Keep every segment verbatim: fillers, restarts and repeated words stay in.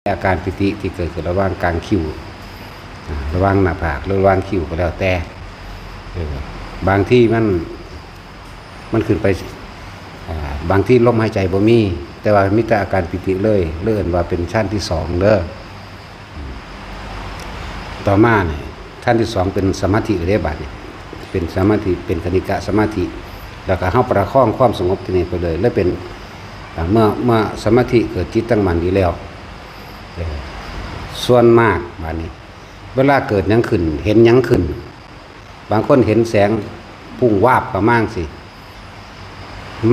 อาการปีติที่เกิดขึ้นระหว่างกลางคิ้ว อ่า ระหว่างหน้าผากหรือระหว่างคิ้วก็แล้วแต่ เออ บางทีมัน มันขึ้นไป อ่า บางทีลมหายใจบ่มี แต่ว่ามีแต่อาการปีติเลย เลยเอิ้นว่าเป็นฌานที่สองเด้อ ต่อมาเนี่ย ฌานที่สองเป็นสมาธิเลยเด้ บาดนี้ เป็นสมาธิ เป็นคณิกะสมาธิ แล้วก็เฮาประคองความสงบที่นี่ไปเลย แล้วเป็น อ่า เมื่อ เมื่อสมาธิเกิดจิตตั้งมั่นดีแล้ว เออ ส่วนมากบาดนี้ เวลาเกิดหยังขึ้น เห็นหยังขึ้น บางคนเห็นแสงพุ่งวาบเข้ามาจั่งซี้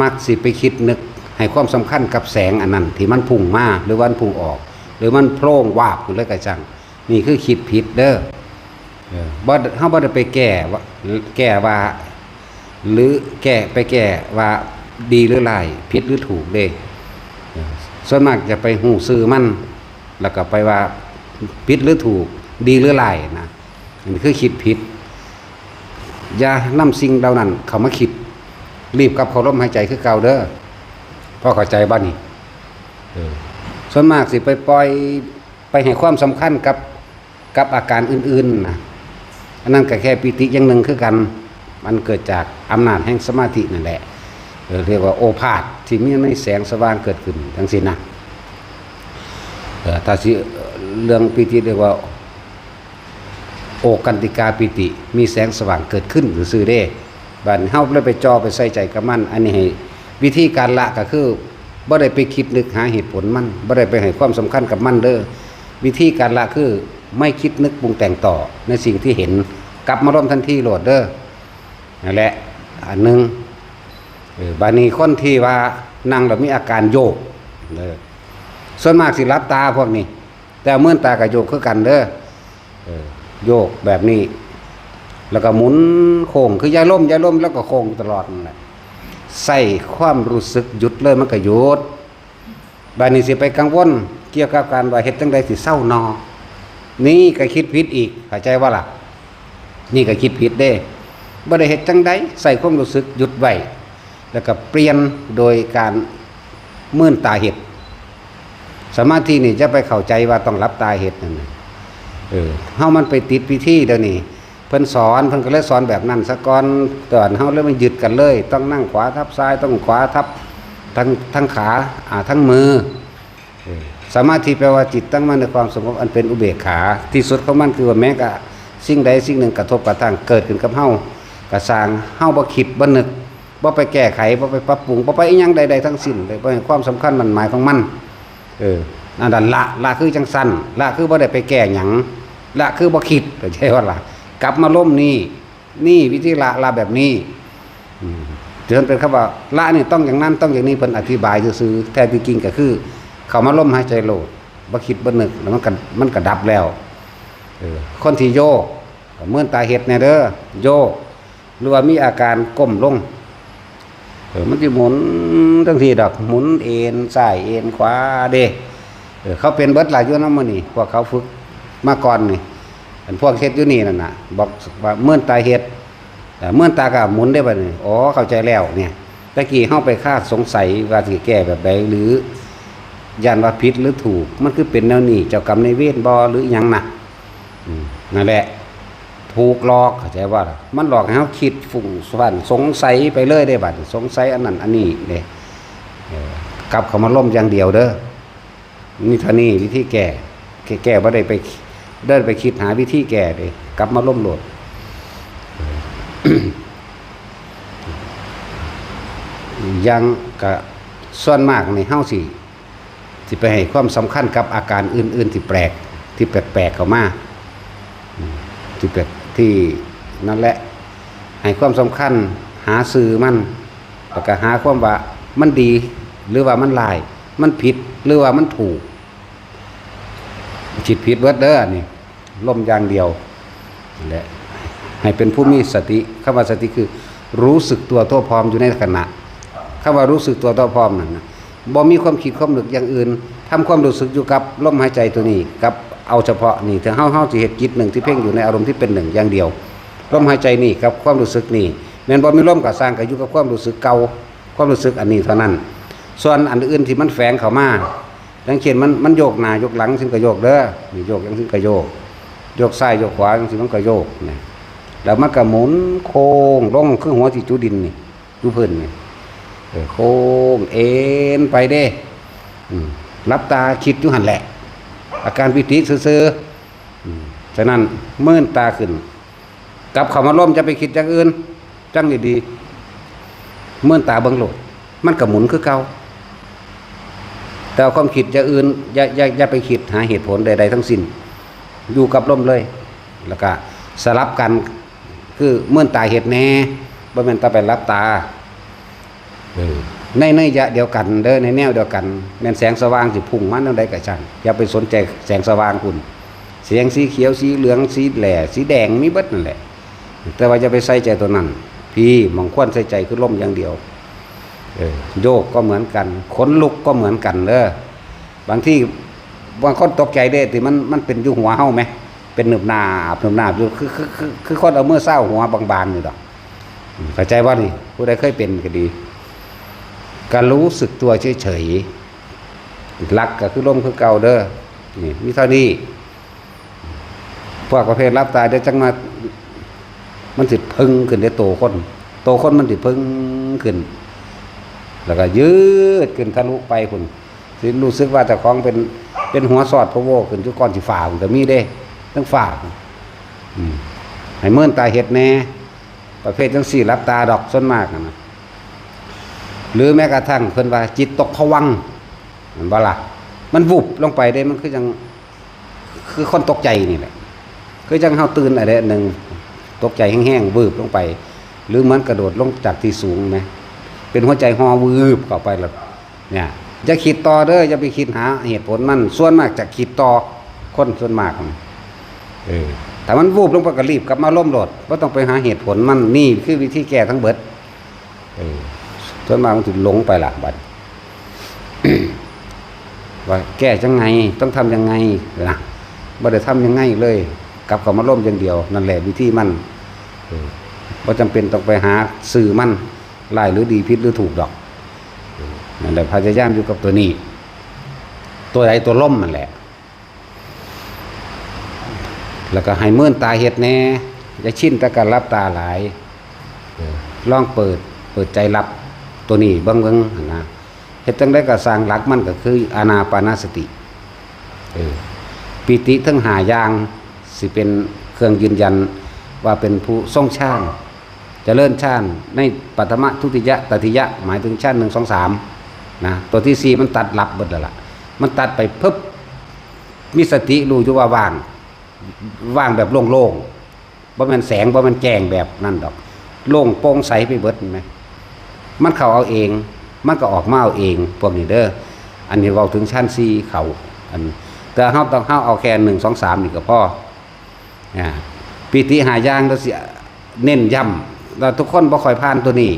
มักสิไปคิดนึกให้ความสำคัญกับแสงอันนั้นที่มันพุ่งมา หรือว่ามันพุ่งออก หรือมันโพล่งวาบขึ้นเลยก็ช่าง นี่คือคิดผิดเด้อ เออ บ่ เฮาบ่ได้ไปแก้ว่า แก้ว่า หรือแก้ ไปแก้ว่าดีหรือร้าย ผิดหรือถูกเด้ เออ ส่วนมากจะไปฮู้ซื่อมัน แล้วก็ไปว่าผิดหรือถูก ดีหรือร้ายนะ อันนี้คือคิดผิด อย่านำสิ่งเหล่านั้นเข้ามาคิด รีบกลับเข้าลมหายใจคือเก่าเด้อ พอเข้าใจบ่นี่ เออ ส่วนมากสิไปปล่อย ไปให้ความสำคัญกับ กับอาการอื่นๆนะ อันนั้นก็แค่ปีติอย่างหนึ่งคือกัน มันเกิดจากอำนาจแห่งสมาธินั่นแหละ เออ เรียกว่าโอภาสที่มีในแสงสว่างเกิดขึ้นจั่งซี้นะ เออ ถ้าสิ เรื่องปีติเรียกว่า โอกันติกาปีติ มีแสงสว่างเกิดขึ้นซื่อๆเด้ บาดนี้เฮาเลยไปจ่อไปใส่ใจกับมัน อันนี้ให้ วิธีการละก็คือ บ่ได้ไปคิดนึกหาเหตุผลมัน บ่ได้ไปให้ความสำคัญกับมันเด้อ วิธีการละคือไม่คิดนึกปรุงแต่งต่อในสิ่งที่เห็น กลับมารวมทันทีโลดเด้อ นั่นแหละ อันหนึ่ง เออ บาดนี้คนที่ว่านั่งแล้วมีอาการโยก เออ ส่วนมากสิหลับตาพวกนี้ แต่เมื่อนตาก็โยกคือกันเด้อ เออ โยกแบบนี้ แล้วก็หมุนโค้ง คือยายลม ยายลม แล้วก็โค้งอยู่ตลอดนั่นแหละ ใส่ความรู้สึกหยุดเลย มันก็หยุด บาดนี้สิไปกังวลเกี่ยวกับการว่าเฮ็ดจั่งใดสิเซานอ นี่ก็คิดผิดอีก เข้าใจบ่ล่ะ นี่ก็คิดผิดเด้ บ่ได้เฮ็ดจั่งใด ใส่ความรู้สึกหยุดไว้ แล้วก็เปลี่ยนโดยการเมื่อนตาเฮ็ด สมาธินี่จะไปเข้าใจว่าต้องหลับตาเฮ็ดนั่นน่ะ เออ เฮามันไปติดพิธีเดี๋ยวนี้ เพิ่นสอน เพิ่นก็เลยสอนแบบนั้นซะก่อน ตอนเฮาเลยมายึดกันเลย ต้องนั่งขวาทับซ้าย ต้องขวาทับทั้ง ทั้งขา อ่า ทั้งมือ เออ สมาธิแปลว่าจิตตั้งมั่นในความสงบอันเป็นอุเบกขา ที่สุดของมันคือว่าแม้กระสิ่งใดสิ่งหนึ่งกระทบกระทั่งเกิดขึ้นกับเฮา กระซ่าง เฮาบ่คิดบ่นึก บ่ไปแก้ไข บ่ไปปรับปรุง บ่ไปอิหยังใดๆทั้งสิ้นเลย บ่ให้ความสำคัญมั่นหมายของมัน เออ อันนั้นละ ละคือจั่งซั่น ละคือบ่ได้ไปแก้หยัง ละคือบ่คิด เข้าใจบ่ล่ะ กลับมาลมนี่ นี่วิธีละ ละแบบนี้ อืม จนเป็นคำว่า ละนี่ต้องอย่างนั้น ต้องอย่างนี้ เพิ่นอธิบายซื่อๆ แท้ที่จริงก็คือ เข้ามาลมหายใจโลด บ่คิดบ่นึก แล้วมันก็ มันก็ดับแล้ว เออ คนที่โยก ก็เมื่อนตาเฮ็ดแน่เด้อ โยก หรือว่ามีอาการก้มลง เออ มันสิหมุนจั่งซี้ดอก หมุนเอนซ้ายเอนขวาเด้ เออ เขาเป็นเบิดล่ะอยู่นำมื้อนี้ พวกเขาฝึกมาก่อนนี่ อันพวกเฮ็ดอยู่นี่นั่นน่ะ บอกว่าเมื่อนตาเฮ็ด เอ่อ เมื่อนตาก็หมุนได้บัดนี้ อ๋อ เข้าใจแล้วเนี่ย ตะกี้เฮาไปคาสงสัยว่าสิแก้แบบใด หรือย้านว่าผิดหรือถูก มันคือเป็นแนวนี้ เจ้ากรรมนายเวรบ่ หรืออิหยังนะ อืม นั่นแหละ ถูกหลอก เข้าใจบ่ล่ะ มันหลอกให้เฮาคิดฟุ้งซ่าน สงสัยไปเลยเด้บัดนี้ สงสัยอันนั้นอันนี้เด้ เออ กลับเข้ามาลมอย่างเดียวเด้อ นี่เท่านี้วิธีแก้ แก้ แก้บ่ได้ไป เดินไปคิดหาวิธีแก้เด้ กลับมาลมโลด อย่างกะส่วนมากนี่เฮาสิ สิไปให้ความสำคัญกับอาการอื่นๆที่แปลก ที่แปลกๆเข้ามา อืม ที่แปลก ที่นั่นแหละ ให้ความสำคัญ หาซื่อมัน แล้วก็หาความว่ามันดี หรือว่ามันร้าย มันผิด หรือว่ามันถูก คิดผิดเบิดเด้ออันนี้ ลมอย่างเดียว นั่นแหละ ให้เป็นผู้มีสติ คำว่าสติคือรู้สึกตัวทั่วพร้อมอยู่ในขณะ คำว่ารู้สึกตัวทั่วพร้อมนั่นน่ะ บ่มีความคิดความนึกอย่างอื่น ทำความรู้สึกอยู่กับลมหายใจตัวนี้ กับเอาเฉพาะนี่ ถ้าเฮา เฮาสิเฮ็ดจิตหนึ่งที่เพ่งอยู่ในอารมณ์ที่เป็นหนึ่งอย่างเดียว ลมหายใจนี่กับความรู้สึกนี่ แม่นบ่มีลมก็ซ่าง ก็อยู่กับความรู้สึกเก่า ความรู้สึกอันนี้เท่านั้น ส่วนอันอื่นที่มันแฝงเข้ามา อย่างเช่นมันมันโยกหน้าโยกหลังจั่งซี้ก็โยกเด้อ นี่โยกจั่งซี้ก็โยก โยกซ้ายโยกขวาจั่งซี้มันก็โยกนี่ แล้วมันก็หมุนโค้งลงคือหัวสิจุ่มดินนี่ อยู่พื้นนี่ เออ โค้งเอนไปเด้ อืม หลับตาคิดอยู่หั่นแหละ อาการปีติซื่อๆ อืม ฉะนั้นเมินตาขึ้น กลับเข้ามาลม อย่าไปคิดอย่างอื่น จั่งดีๆ เมินตาเบิ่งโลด มันก็หมุนคือเก่า แต่ความคิดอย่างอื่น อย่า อย่า อย่าไปคิดหาเหตุผลใดๆทั้งสิ้น อยู่กับลมเลย แล้วก็สลับกัน คือเมินตาเฮ็ดแหน่ บ่แม่นแต่ไปหลับตา เออ ในนัยยะเดียวกันเด้อ ในแนวเดียวกัน แม่นแสงสว่างสิพุ่งมาแนวใดก็ช่าง อย่าไปสนใจแสงสว่างพุ้น แสงสีเขียว สีเหลือง สีแหล่ สีแดง มีเบิดนั่นแหละ แต่ว่าอย่าไปใส่ใจตัวนั้น พี่ หม่องควรใส่ใจคือลมอย่างเดียว เออ โยกก็เหมือนกัน ขนลุกก็เหมือนกันเด้อ บางที บางคนตกใจเด้ ที่มัน มันเป็นอยู่หัวเฮาแหม เป็นหนึบหนาบ หนึบหนาบอยู่ คือ คือ คือ คือคนเอามือซาวหัวบางๆนี่ดอก อืม เข้าใจบ่นี่ ผู้ใดเคยเป็นก็ดี ก็รู้สึกตัวเฉยๆ หลักก็คือลมคือเก่าเด้อ นี่ มีเท่านี้ พวกประเภทหลับตาเดี๋ยวจั่งมา มันสิเพิ่งขึ้นเด้ โตคน โตคนมันสิเพิ่งขึ้น แล้วก็ยืดขึ้นทะลุไปพุ้น สิรู้สึกว่าเจ้าของเป็น เป็นหัวสอดพะโวขึ้นอยู่ก้อนสิฟ้าพุ้นก็มีเด้ ทั้งฟ้าพุ้น อืม ให้เมินตาเฮ็ดแหน่ ประเภทจั่งซี้หลับตาดอกส่วนมากหั้นนะ หรือแม้กระทั่งเพิ่นว่าจิตตกผวังค์ แม่นบ่ล่ะ มันวุบลงไปเด้ มันคือจั่ง คือคนตกใจนี่แหละ คือจั่งเฮาตื่นอะไรหนึ่ง ตกใจแฮงๆ วืบลงไป หรือเหมือนกระโดดลงจากที่สูงแหม เป็นหัวใจฮอวืบเข้าไปแล้ว เนี่ย อย่าคิดต่อเด้อ อย่าไปคิดหาเหตุผลมัน ส่วนมากจะคิดต่อ คนส่วนมากมัน เออ ถ้ามันวูบลงไปก็รีบกลับมาลมโลด บ่ต้องไปหาเหตุผลมัน นี่คือวิธีแก้ทั้งเบิด เออ ส่วนมากมันสิหลงไปล่ะบัด ว่าแก้จั่งไง ต้องทำยังไงนะ บ่ได้ทำยังไงเลย กลับเข้ามาลมอย่างเดียว นั่นแหละวิธีมัน เออ บ่จำเป็นต้องไปหาชื่อมัน ร้ายหรือดี ผิดหรือถูกดอก เออ นั่นแหละ พยายามอยู่กับตัวนี้ ตัวใดตัวลมนั่นแหละ แล้วก็ให้เมินตาเฮ็ดแหน่ อย่าชินแต่การหลับตาหลาย เออ ลองเปิด เปิดใจรับตัวนี้เบิ่งๆ หั่นนะ เฮ็ดจั่งใดก็ซ่าง หลักมันก็คืออานาปานสติ เออ ปีติทั้งห้าอย่าง สิเป็นเครื่องยืนยันว่าเป็นผู้ทรงฌาน เจริญฌานในปฐม ทุติย ตติย หมายถึงฌานหนึ่ง สอง สาม นะ ตัวที่สี่มันตัดหลับเบิดแล้วล่ะ มันตัดไปปึ๊บ มีสติรู้อยู่ว่าว่าง ว่างแบบโล่งๆ บ่แม่นแสง บ่แม่นแจ้งแบบนั้นดอก โล่งโปร่งใสไปเบิด เห็นไหม มันเข้าเอาเอง มันก็ออกมาเอาเอง พวกนี้เด้อ อันนี้เว้าถึงฌานสี่เข้า อัน แต่เฮาต้อง เฮาเอาแค่หนึ่ง สอง สาม นี่ก็พอ อ่า ปีติห้าอย่าง แล้วสิเน้นย้ำ แล้วทุกคนบ่ค่อยผ่านตัวนี้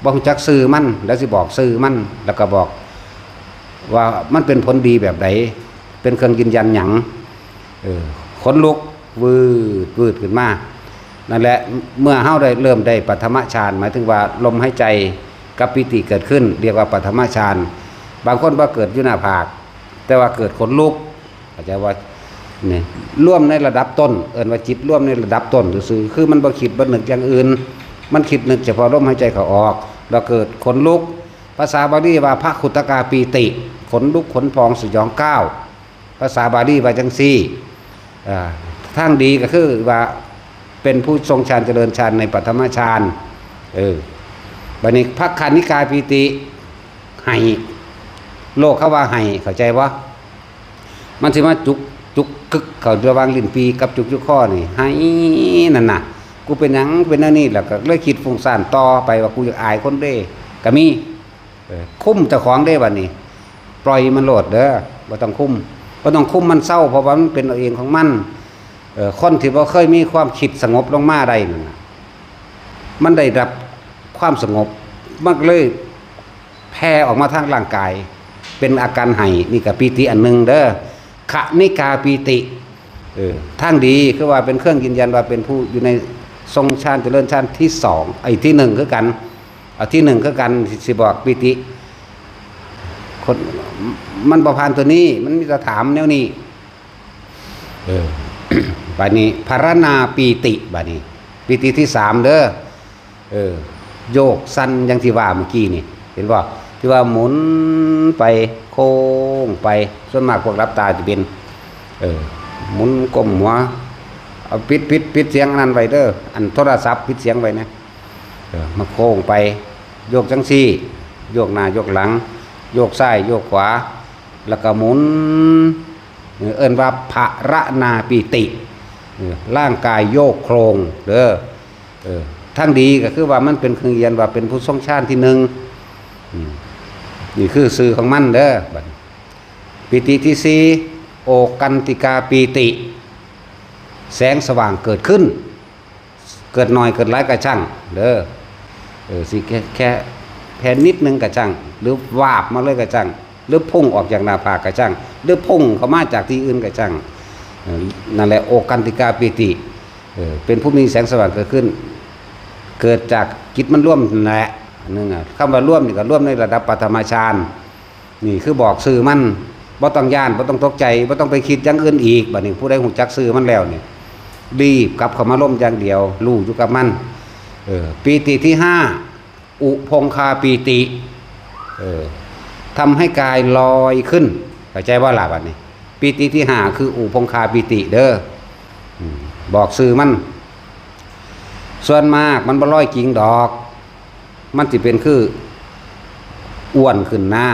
บ่รู้จักชื่อมัน แล้วสิบอกชื่อมัน แล้วก็บอกว่ามันเป็นผลดีแบบใด เป็นเครื่องยืนยันหยัง เออ ขนลุกวืดวืดขึ้นมา นั่นแหละ เมื่อเฮาได้เริ่มได้ปฐมฌาน หมายถึงว่าลมหายใจกับปีติเกิดขึ้น เรียกว่าปฐมฌาน บางคนบ่เกิดอยู่หน้าผาก แต่ว่าเกิดขนลุก เข้าใจว่า นี่ รวมในระดับต้น เอิ้นว่าจิตรวมในระดับต้นซื่อๆ คือมันบ่คิดบ่นึกอย่างอื่น มันคิดนึกเฉพาะลมหายใจเข้าออก แล้วเกิดขนลุก ภาษาบาลีว่าพระขุตกาปีติ ขนลุกขนพองสยองก้าว ภาษาบาลีว่าจั่งซี้ อ่า ทางดีก็คือว่าเป็นผู้ทรงฌานเจริญฌานในปฐมฌาน เออ บัดนี้พระคณิกาปีติ ไห้ โลกเขาว่าไห้ เข้าใจบ่ มันสิมาจุก จุกกึกเข้าระหว่างลิ้นปี่กับจุกอยู่คอนี่ ไห้นั่นน่ะ กูเป็นหยังเป็นแนวนี้ แล้วก็เลยคิดฟุ้งซ่านต่อไปว่ากูอยากอายคนเด้ ก็มี เออ คุมเจ้าของเด้บัดนี้ ปล่อยมันโลดเด้อ บ่ต้องคุม บ่ต้องคุมมันเซา เพราะว่ามันเป็นเอาเองของมัน เออ คนที่บ่เคยมีความคิดสงบลงมาได้นั่นน่ะ มันได้รับความสงบ มันก็เลยแผ่ออกมาทางร่างกาย เป็นอาการไห้ นี่ก็ปีติอันหนึ่งเด้อ คณิกาปีติ เออ ทางดีคือว่าเป็นเครื่องยืนยันว่าเป็นผู้อยู่ในทรงฌานเจริญฌานที่สอง ไอ้ที่หนึ่งคือกัน เอาที่หนึ่งคือกัน สิ สิบอกปีติ คน มันบ่ผ่านตัวนี้ มันมีแต่ถามแนวนี้ เออ บาดนี้ ภารณาปีติ บาดนี้ ปีติที่สามเด้อ เออ โยกสั่นอย่างที่ว่าเมื่อกี้นี่ เห็นบ่ ที่ว่าหมุนไป โค้งไป ส่วนมากพวกหลับตาจะเป็น เออ หมุนก้มหัว เอา ปิด ปิด ปิดเสียงอันนั้นไว้เด้อ อันโทรศัพท์ปิดเสียงไว้นะ เออ มาโค้งไป โยกจังซี่ โยกหน้า โยกหลัง โยกซ้าย โยกขวา แล้วก็หมุน เออ เอิ้นว่าภารณาปีติ เออ ร่างกายโยกโคลงเด้อ เออ ทั้งดีก็คือว่ามันเป็นเครื่องยืนยันว่าเป็นผู้ทรงฌานที่หนึ่ง อืม นี่คือชื่อของมันเด้อ บัดนี้ ปีติที่สี่ โอกันติกาปีติ แสงสว่างเกิดขึ้น เกิดหน่อยเกิดหลายกะช่างเด้อ เออ สิแค่ แค่ แค่นิดนึงกะช่าง หรือวาบมาเลยกะช่าง หรือพุ่งออกจากหน้าผากกะช่าง หรือพุ่งเข้ามาจากที่อื่นกะช่าง เออ นั่นแหละ โอกันติกาปีติ เออ เป็นผู้มีแสงสว่างเกิดขึ้น เกิดจากจิตมันรวมนั่นแหละ อันนึงอะ คำว่ารวมนี่ก็รวมในระดับปฐมฌาน นี่คือบอกชื่อมัน บ่ต้องย้าน บ่ต้องตกใจ บ่ต้องไปคิดอย่างอื่นอีก บัดนี้ผู้ใดฮู้จักชื่อมันแล้วนี่ รีบกลับเข้ามาลมอย่างเดียว รู้อยู่กับมัน เออ ปีติที่ห้า อุพงคาปีติ เออ ทำให้กายลอยขึ้น เข้าใจบ่ล่ะบัดนี้ ปีติที่ห้า คืออุพงคาปีติเด้อ อืม บอกชื่อมัน ส่วนมากมันบ่ลอยจริงดอก มันสิเป็นคืออ้วนขึ้นหน้า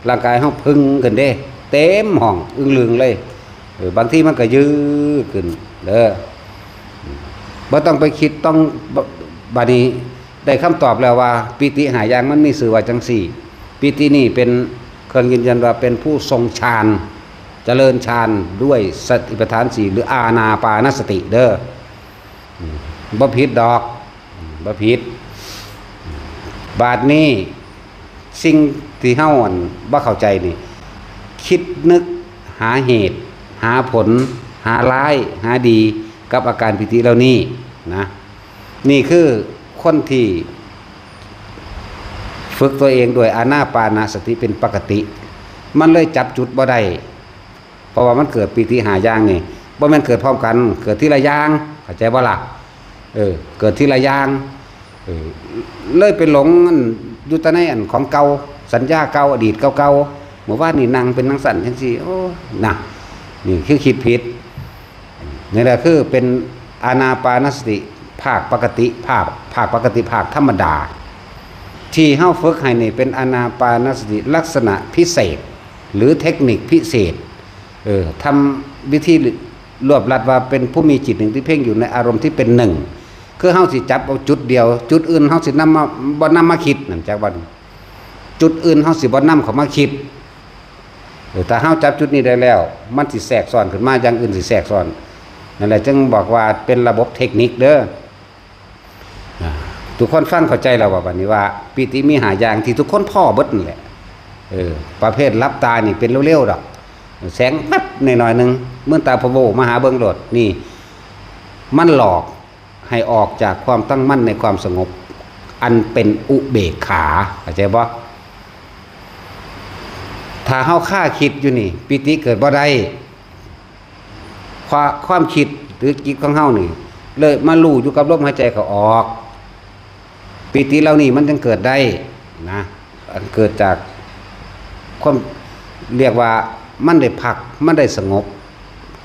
ร่างกายเฮาพึงขึ้นเด้ เต็มห้องอึ้งลึงเลย เออ บางทีมันก็ยืดขึ้นเด้อ บ่ต้องไปคิดต้อง บ- บัดนี้ได้คำตอบแล้วว่า ปีติห้าอย่างมันมีชื่อว่าจังซี่ ปีตินี่เป็นเครื่องยืนยันว่าเป็นผู้ทรงฌาน เจริญฌานด้วยสติปัฏฐานสี่ หรืออานาปานสติเด้อ อืม บ่ผิดดอก อืม บ่ผิด บาดนี้สิ่งที่เฮา อั่น บ่เข้าใจนี่ คิดนึกหาเหตุ หาผล หาร้าย หาดี กับอาการปีติเหล่านี้นะ นี่คือคนที่ฝึกตัวเองด้วยอานาปานสติเป็นปกติ มันเลยจับจุดบ่ได้ เพราะว่ามันเกิดปีติห้าอย่างนี่ บ่แม่นเกิดพร้อมกัน เกิดทีละอย่าง เข้าใจบ่ล่ะ เออ เกิดทีละอย่าง เออ เลยไปหลงอันอยู่แต่ในอันของเก่า สัญญาเก่า อดีตเก่าๆ เมื่อวานนี่นั่งเป็นจั่งซั้นจั่งซี้ โอ้ นะ นี่คือคิดผิด นี่แหละคือเป็นอานาปานสติภาคปกติ ภาค ภาคปกติ ภาคธรรมดา ที่เฮาฝึกให้นี่เป็นอานาปานสติลักษณะพิเศษ หรือเทคนิคพิเศษ เออ ทำวิธีรวบรัดว่าเป็นผู้มีจิตหนึ่งที่เพ่งอยู่ในอารมณ์ที่เป็นหนึ่ง คือเฮาสิจับเอาจุดเดียว จุดอื่นเฮาสินำมา บ่นำมาคิดนั่น จักว่า จุดอื่นเฮาสิบ่นำเข้ามาคิด เออ ถ้าเฮาจับจุดนี้ได้แล้ว มันสิแทรกซ้อนขึ้นมา อย่างอื่นสิแทรกซ้อน นั่นแหละจึงบอกว่าเป็นระบบเทคนิคเด้อ อ่า ทุกคนฟังเข้าใจแล้วว่าบัดนี้ว่าปีติมีห้าอย่างที่ทุกคนพ้อเบิดนั่นแหละ เออ ประเภทหลับตานี่เป็นเร็วๆดอก แสงแป๊บหน่อยๆหนึ่ง มืนตาพะโวมาหาเบิ่งโลด นี่ มันหลอกให้ออกจากความตั้งมั่นในความสงบ อันเป็นอุเบกขา เข้าใจบ่ ถ้าเฮาคาคิดอยู่นี่ ปีติเกิดบ่ได้ ความ ความคิดหรือจิตของเฮานี่ เลยมารู้อยู่กับลมหายใจเข้าออก ปีติเหล่านี้มันจึงเกิดได้นะ อันเกิดจากความ เรียกว่ามันได้พัก มันได้สงบ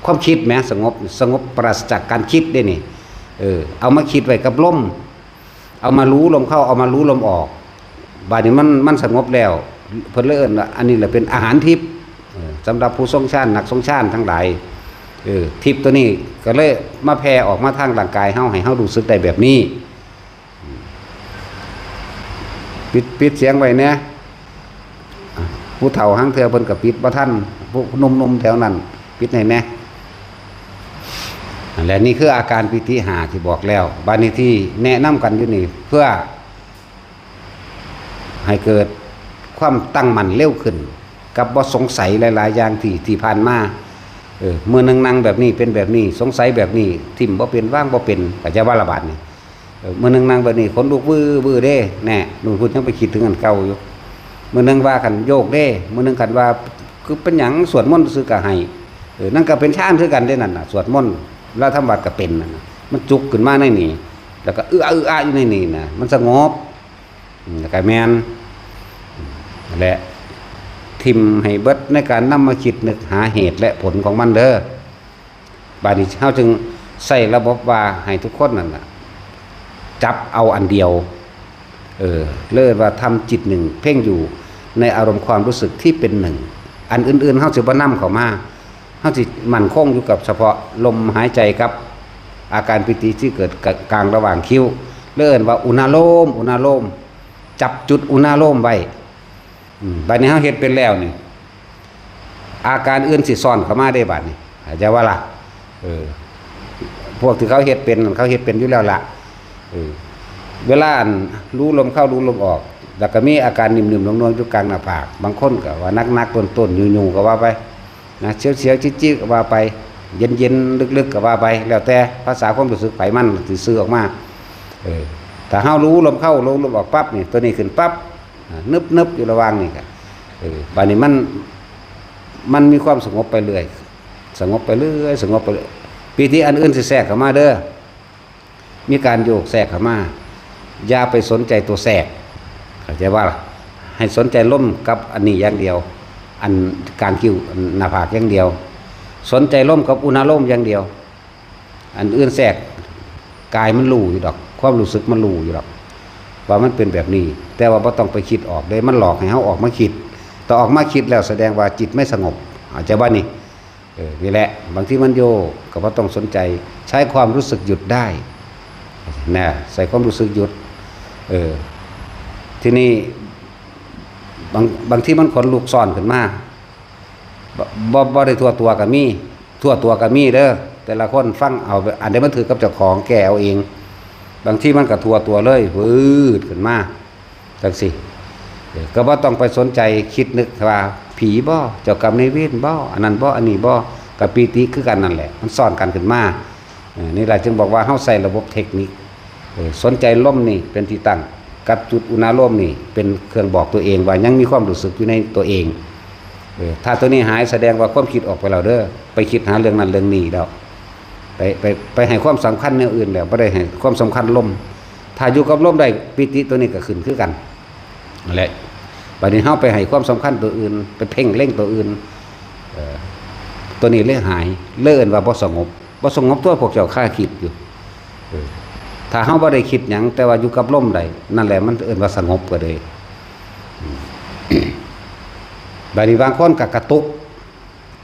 ความคิดแหม สงบ สงบปราศจากการคิดเด้นี่ เออ เอามาคิดไว้กับลม เอามารู้ลมเข้า เอามารู้ลมออก บาดนี้มัน มันสงบแล้ว เพิ่นเลยเอิ้นว่าอันนี้แหละเป็นอาหารทิพย์ เออ สำหรับผู้ทรงฌาน นักทรงฌานทั้งหลาย เออ ทิพย์ตัวนี้ก็เลยมาแผ่ออกมาทางร่างกายเฮา ให้เฮารู้สึกได้แบบนี้ ปิด ปิดเสียงไว้แหน่ ผู้เฒ่าหางเทื่อเพิ่นก็ปิดบ่ทัน ผู้หนุ่มๆแถวนั้น ปิดให้แหน่ นั่นแหละ นี่คืออาการปีติห้าที่บอกแล้ว บาดนี้ที่แนะนำกันอยู่นี่ เพื่อให้เกิดความตั้งมั่นเร็วขึ้น กับบ่สงสัยหลายๆอย่างที่ ที่ผ่านมา เออ มื้อหนึ่งนั่งแบบนี้เป็นแบบนี้ สงสัยแบบนี้ ทิ่มบ่เป็น วางบ่เป็น เข้าใจบ่ล่ะบาดนี้ เออ มื้อหนึ่งนั่งแบบนี้ ขนลุกวื้อวื้อเด้ แน่ นู่นพุ้นยังไปคิดถึงอันเก่าอยู่ มื้อหนึ่งว่าคันโยกเด้ มื้อหนึ่งคันว่า คือเป็นหยังสวดมนต์ซื่อก็ให้ เออ นั่นก็เป็นฌานคือกันเด้นั่นน่ะ สวดมนต์ แล้วทำวัดก็เป็นนั่นน่ะ มันจุกขึ้นมาในนี่ แล้วก็เอื้อเอื้ออยู่ในนี่นะ มันสงบ อืม แล้วก็แม่น อืม และทิ่มให้เบิดในการนำมาคิดนึกหาเหตุและผลของมันเด้อ บาดนี้เฮาจึงใส่ระบบว่าให้ทุกคนนั่นน่ะ จับเอาอันเดียว เออ เลยว่าทำจิตหนึ่ง เพ่งอยู่ในอารมณ์ความรู้สึกที่เป็นหนึ่ง อันอื่นๆ เฮาสิบ่นำเข้ามา เฮาสิมั่นคงอยู่กับเฉพาะลมหายใจกับอาการปีติที่เกิดกลางระหว่างคิ้ว เลยเอิ้นว่าอุณาโลม อุณาโลม จับจุดอุณาโลมไว้ อืม บาดนี้เฮาเฮ็ดเป็นแล้วนี่ อาการอื่นสิซ้อนเข้ามาได้บาดนี้ เข้าใจบ่ล่ะ เออ พวกที่เขาเฮ็ดเป็นนั่นเขาเฮ็ดเป็นอยู่แล้วล่ะ เออ เวลาอันรู้ลมเข้ารู้ลมออก แล้วก็มีอาการนิ่มๆ นวลๆ อยู่กลางหน้าผาก บางคนก็ว่าหนักๆ ต้นๆ ยุ่งๆ ก็ว่าไป นะ เสียวๆ จี๊ดๆ ก็ว่าไป เย็นๆ ลึกๆ ก็ว่าไป แล้วแต่ภาษาความรู้สึกไผมันสิสื่อออกมา เออ ถ้าเฮารู้ลมเข้ารู้ลมออกปั๊บนี่ ตัวนี้ขึ้นปั๊บ อ่า นึบๆ อยู่ระหว่างนี่ก็ เออ บาดนี้มัน มันมีความสงบไปเรื่อย สงบไปเรื่อย สงบไปเรื่อย ปีติอันอื่นสิแทรกเข้ามาเด้อ มีการโยกแทรกเข้ามา อย่าไปสนใจตัวแทรก เข้าใจว่า ให้สนใจลมกับอันนี้อย่างเดียว อันกลางคิ้ว หน้าผากอย่างเดียว สนใจลมกับอุณาโลมอย่างเดียว อันอื่นแทรก กายมันรู้อยู่ดอก ความรู้สึกมันรู้อยู่ดอก ว่ามันเป็นแบบนี้ แต่ว่าบ่ต้องไปคิดออกเด้ มันหลอกให้เฮาออกมาคิด แต่ออกมาคิดแล้วแสดงว่าจิตไม่สงบ เข้าใจบ่นี่ เออ นี่แหละ บางทีมันโยกก็บ่ต้องสนใจ ใช้ความรู้สึกหยุดได้ นะ ใส่ความรู้สึกหยุด เออ ทีนี้ บาง บางทีมันขนลุกซ้อนขึ้นมา บ่ บ่ บ่ได้ทั่วตัวก็มี ทั่วตัวก็มีเด้อ แต่ละคนฟังเอา อันใดมันถือกับเจ้าของแก้เอาเอง บางทีมันก็ทั่วตัวเลยวืดขึ้นมา จังซี่ เออ ก็บ่ต้องไปสนใจคิดนึกว่าผีบ่ เจ้ากรรมนายเวรบ่ อันนั้นบ่ อันนี้บ่ กับปีติคือกันนั่นแหละ มันซ้อนกันขึ้นมา เออ นี่แหละจึงบอกว่าเฮาใส่ระบบเทคนิค เออ สนใจลมนี่เป็นที่ตั้ง กับจุดอุณาโลมนี่เป็นเครื่องบอกตัวเองว่ายังมีความรู้สึกอยู่ในตัวเอง เออ ถ้าตัวนี้หายแสดงว่าความคิดออกไปแล้วเด้อ ไปคิดหาเรื่องนั้นเรื่องนี้แล้ว ไป ไป ไปให้ความสำคัญแนวอื่นแล้ว บ่ได้ให้ความสำคัญลม ถ้าอยู่กับลมได้ ปีติตัวนี้ก็ขึ้นคือกัน นั่นแหละ บัดนี้เฮาไปให้ความสำคัญตัวอื่น ไปเพ่งเล็งตัวอื่น เอ่อ ตัวนี้เลยหาย เลยเอิ้นว่าบ่สงบ บ่สงบตัวพวกเจ้าคาคิดอยู่ เออ ถ้าเฮาบ่ได้คิดหยัง แต่ว่าอยู่กับลมได้ นั่นแหละมันเอิ้นว่าสงบก็เลย อืม บัดนี้บางคนก็กระตุก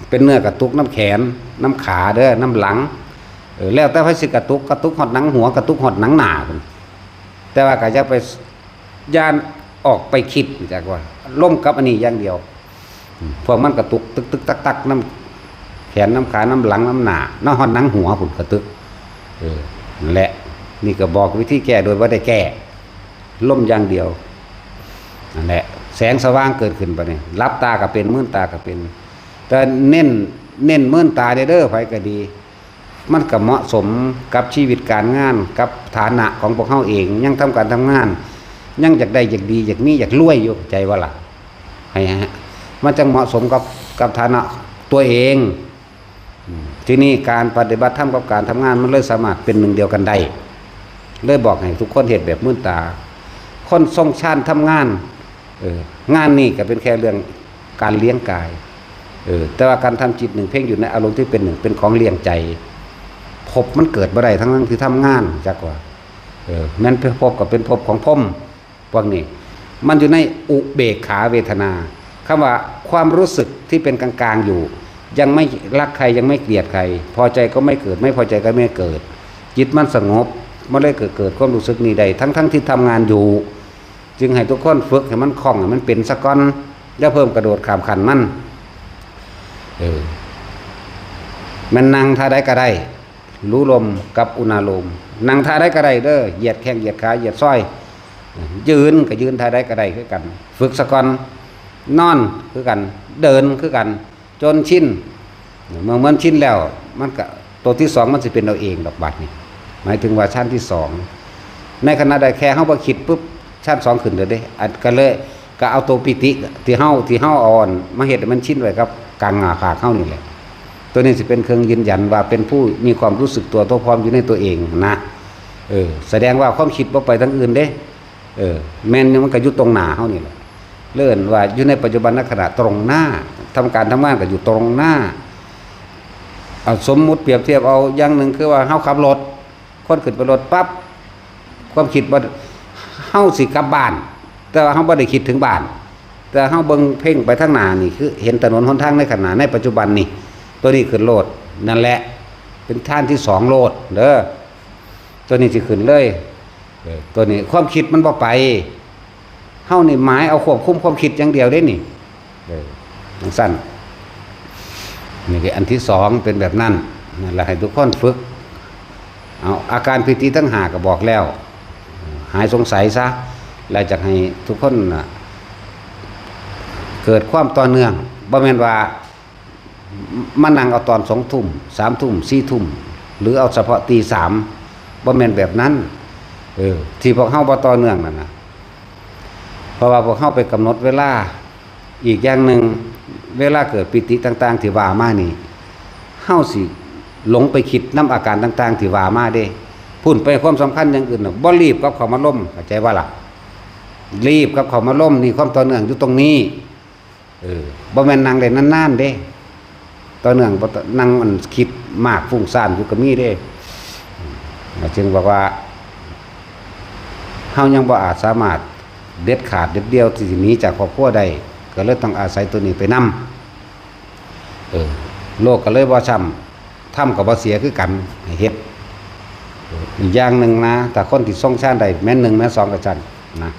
เป็นเนื้อกระตุกนำแขน นำขาเด้อ นำหลัง เออ แล้วแต่ไผสิกระตุก กระตุกฮอดหนังหัว กระตุกฮอดหนังหน้าพุ้น แต่ว่าก็อย่าไปย่านออกไปคิดจักว่า ลมกับอันนี้อย่างเดียว อืม พวกมันกระตุกตึกๆ ตักๆ นำแขน นำขา นำหลัง นำหน้า นำฮอดหนังหัวพุ้นกระตุก เออ นั่นแหละ นี่ก็บอกวิธีแก้โดยบ่ได้แก้ ลมอย่างเดียว นั่นแหละ แสงสว่างเกิดขึ้นบัดนี้ หลับตาก็เป็น มืนตาก็เป็น แต่เน้น เน้นมืนตาเด้อ ไผก็ดี มันก็เหมาะสมกับชีวิตการงาน กับฐานะของพวกเฮาเอง ยังทำการทำงาน ยังอยากได้ อยากดี อยากมี อยากรวยอยู่ เข้าใจบ่ล่ะ ให้ฮะ มันจั่งเหมาะสมกับ กับฐานะตัวเอง อืม ทีนี้การปฏิบัติธรรมกับการทำงานมันเลยสามารถเป็นหนึ่งเดียวกันได้ เลยบอกให้ทุกคนเฮ็ดแบบมืนตา คนทรงฌานทำงาน เออ งานนี่ก็เป็นแค่เรื่องการเลี้ยงกาย เออ แต่ว่าการทำจิตหนึ่งเพ่งอยู่ในอารมณ์ที่เป็นหนึ่งเป็นของเลี้ยงใจ ภพมันเกิดบ่ได้ทั้งๆ ที่ทำงาน จักว่า เออ แม่นภพก็เป็นภพของพรหม พวกนี้ มันอยู่ในอุเบกขาเวทนา คำว่าความรู้สึกที่เป็นกลางๆอยู่ ยังไม่รักใคร ยังไม่เกลียดใคร พอใจก็ไม่เกิด ไม่พอใจก็ไม่เกิด จิตมันสงบ มันเลยเกิด เกิดความรู้สึกนี้ได้ ทั้งๆที่ทำงานอยู่ จึงให้ทุกคนฝึกให้มันคล่อง ให้มันเป็นซะก่อน อย่าเพิ่มกระโดดข้ามขั้นมัน เออ แม่นนั่งท่าใดก็ได้ รู้ลมกับอุณาโลม นั่งท่าใดก็ได้เด้อ เหยียดแข้ง เหยียดขา เหยียดซอย ยืนก็ยืนท่าใดก็ได้คือกัน ฝึกซะก่อน นอนคือกัน เดินคือกัน จนชิน เมื่อมันชินแล้ว มันก็ ตัวที่สองมันสิเป็นเอาเองดอกบัดนี้ หมายถึงว่าฌานที่สอง ในขณะใดแค่เฮาบ่คิดปุ๊บ ฌานสองขึ้นเลยเด้ อันก็เลย ก็เอาตัวปีติที่เฮาที่เฮาเอาอันมาเฮ็ดให้มันชินไว้กับกลางหน้าผากเฮานี่แหละ ตัวนี้สิเป็นเครื่องยืนยันว่าเป็นผู้มีความรู้สึกตัวทั่วพร้อมอยู่ในตัวเองนะ เออ แสดงว่าความคิดบ่ไปทางอื่นเด้ เออ แม่นอยู่ มันก็อยู่ตรงหน้าเฮานี่แหละ เรียกว่าอยู่ในปัจจุบันขณะตรงหน้า ทำการทำงานก็อยู่ตรงหน้า เอาสมมุติเปรียบเทียบเอาอย่างหนึ่งคือว่าเฮาขับรถ คนขึ้นไปรถปั๊บ ความคิดว่าเฮาสิกลับบ้าน แต่ว่าเฮาบ่ได้คิดถึงบ้าน แต่เฮาเบิ่งเพ่งไปทางหน้านี่คือเห็นถนนหนทางในขณะในปัจจุบันนี่ ตัวนี้ขึ้นโลด นั่นแหละ เป็นทานที่สองโลดเด้อ ตัวนี้สิขึ้นเลย เออ ตัวนี้ความคิดมันบ่ไป เฮานี่หมายเอาควบคุมความคิดอย่างเดียวเด้นี่ เออ จังซั่น นี่คืออันที่สองเป็นแบบนั้น นั่นแหละให้ทุกคนฝึก เอาอาการปีติทั้งห้าก็บอกแล้ว หายสงสัยซะ แล้วจะให้ทุกคนน่ะ เกิดความต่อเนื่อง บ่แม่นว่า มานั่งเอาตอนสองทุ่ม สามทุ่ม สี่ทุ่ม หรือเอาเฉพาะตีสาม บ่แม่นแบบนั้น เออ ที่พวกเฮาบ่ต่อเนื่องนั่นน่ะ เพราะว่าพวกเฮาไปกำหนดเวลา อีกอย่างหนึ่ง เวลาเกิดปีติต่างๆที่ว่ามานี่ เฮาสิหลงไปคิดนำอาการต่างๆที่ว่ามาเด้ พุ่นไปความสำคัญอย่างอื่นน่ะ บ่รีบกับเข้ามาลม เข้าใจบ่ล่ะ รีบกับเข้ามาลม นี่ความต่อเนื่องอยู่ตรงนี้ เออ บ่แม่นนั่งได้นานๆเด้ ต่อเนื่องบ่ต้องนั่งมันคิดมากฟุ้งซ่านอยู่ก็มีเด้ อืม จึงบอกว่า เฮายังบ่อาจสามารถเด็ดขาดเด็ดเดี่ยวที่สิหนีจากครอบครัวได้ ก็เลยต้องอาศัยตัวนี้ไปนำ เออ โลกก็เลยบ่ช้ำ ธรรมก็บ่เสียคือกัน ให้เฮ็ด อีกอย่างหนึ่งนะ ถ้าคนที่ทรงฌานได้แม่นหนึ่งแม่นสองก็ซั่นนะ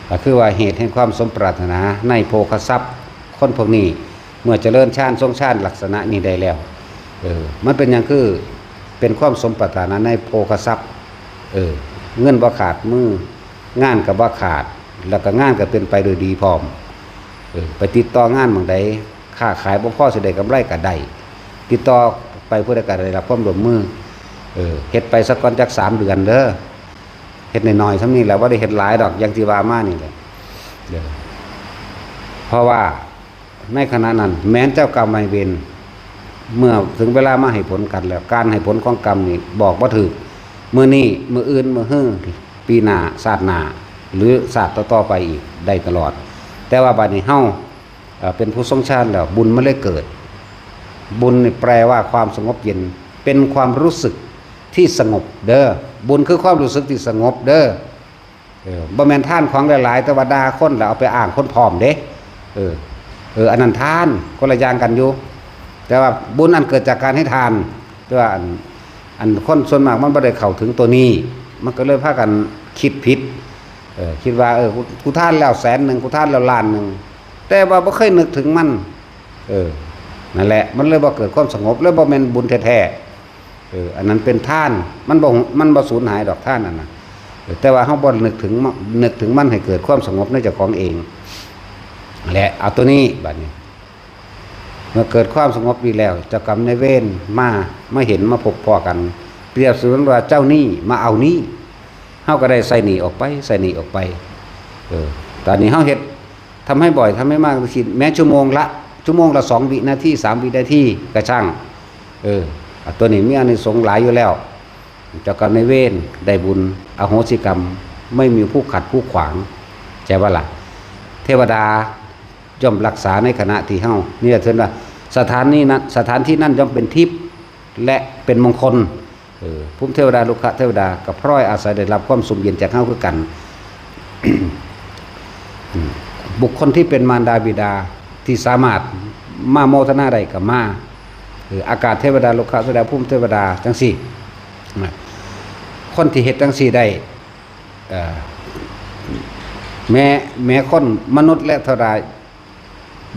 ก็คือว่าเหตุแห่งความสมปรารถนาในโภคทรัพย์ คนพวกนี้เมื่อเจริญฌานทรงฌานลักษณะนี้ได้แล้ว เออ มันเป็นหยังคือเป็นความสมปรารถนาในโภคทรัพย์ เออ เงินบ่ขาดมือ งานก็บ่ขาด แล้วก็งานก็เป็นไปโดยดีพร้อม เออ ไปติดต่องานหม่องใด ค้าขายบ่พอสิได้กำไรก็ได้ ติดต่อไปผู้ใดก็ได้รับความร่วมมือ เออ เฮ็ดไปสักก่อนจักสามเดือนเด้อ เฮ็ดน้อยๆส่ำนี้แหละ บ่ได้เฮ็ดหลายดอก อย่างที่ว่ามานี่แหละ เออ เพราะว่าในขณะนั้น แม้นเจ้ากรรมนายเวร เมื่อถึงเวลามาให้ผลกันแล้ว การให้ผลของกรรมนี่บอกบ่ถูก มื้อนี้ มื้ออื่น มื้อฮือ ปีหน้า ชาติหน้า หรือชาติต่อๆไปอีก ได้ตลอด แต่ว่าบัดนี้เฮา เอ่อ เป็นผู้ทรงฌานแล้ว บุญมันเลยเกิด บุญนี่แปลว่าความสงบเย็น เป็นความรู้สึกที่สงบเด้อ บุญคือความรู้สึกที่สงบเด้อ เออ บ่แม่นทานของหลายๆ แต่ว่าด่าคนแล้วเอาไปอ้างคนพร้อมเด้ เออ เออ อันนั้นทาน คนละอย่างกันอยู่ แต่ว่าบุญอันเกิดจากการให้ทาน แต่ว่าอัน อันคนส่วนมากมันบ่ได้เข้าถึงตัวนี้ มันก็เลยพากันคิดผิด เออ คิดว่า เออ กู กูทานแล้วแสนหนึ่ง กูทานแล้วล้านหนึ่ง แต่ว่าบ่เคยนึกถึงมัน เออ นั่นแหละ มันเลยบ่เกิดความสงบ เลยบ่แม่นบุญแท้ๆ เออ อันนั้นเป็นทาน มันบ่ มันบ่สูญหายดอกทานอันนั้น เออ แต่ว่าเฮาบ่นึกถึงมัน นึกถึงมันให้เกิดความสงบในเจ้าของเอง และเอาตัวนี้บัดนี้ เมื่อเกิดความสงบดีแล้ว เจ้ากรรมนายเวรมา มาเห็น มาพบพ้อกัน เปรียบเสมือนว่าเจ้าหนี้มาเอาหนี้ เฮาก็ได้ใส่หนี้ออกไป ใส่หนี้ออกไป เออ ตอนนี้เฮาเฮ็ด ทำให้บ่อย ทำให้มากที่สุด แม้ชั่วโมงละ ชั่วโมงละสองวินาที สามวินาที ก็ช่าง เออ อ่ะ ตัวนี้มีอานิสงส์หลายอยู่แล้ว เจ้ากรรมนายเวรได้บุญ อโหสิกรรม ไม่มีผู้ขัดผู้ขวาง ใช่ปะล่ะ เทวดาย่อมรักษาในขณะที่เฮา นี่แหละเพิ่นว่า สถานนี้นั้น สถานที่นั้นย่อมเป็นทิพย์ และเป็นมงคล เออ ภูมิเทวดา รุกขเทวดา ก็พลอยอาศัยได้รับความสุขเย็นจากเฮาคือกัน อืม บุคคลที่เป็นมารดาบิดาที่สามารถมาโมทนาได้ก็มา เออ อากาศเทวดา รุกขเทวดา ภูมิเทวดา จังซี่ นะ คนที่เฮ็ดจังซี่ได้ เอ่อ แม้ แม้คนมนุษย์และเทวดา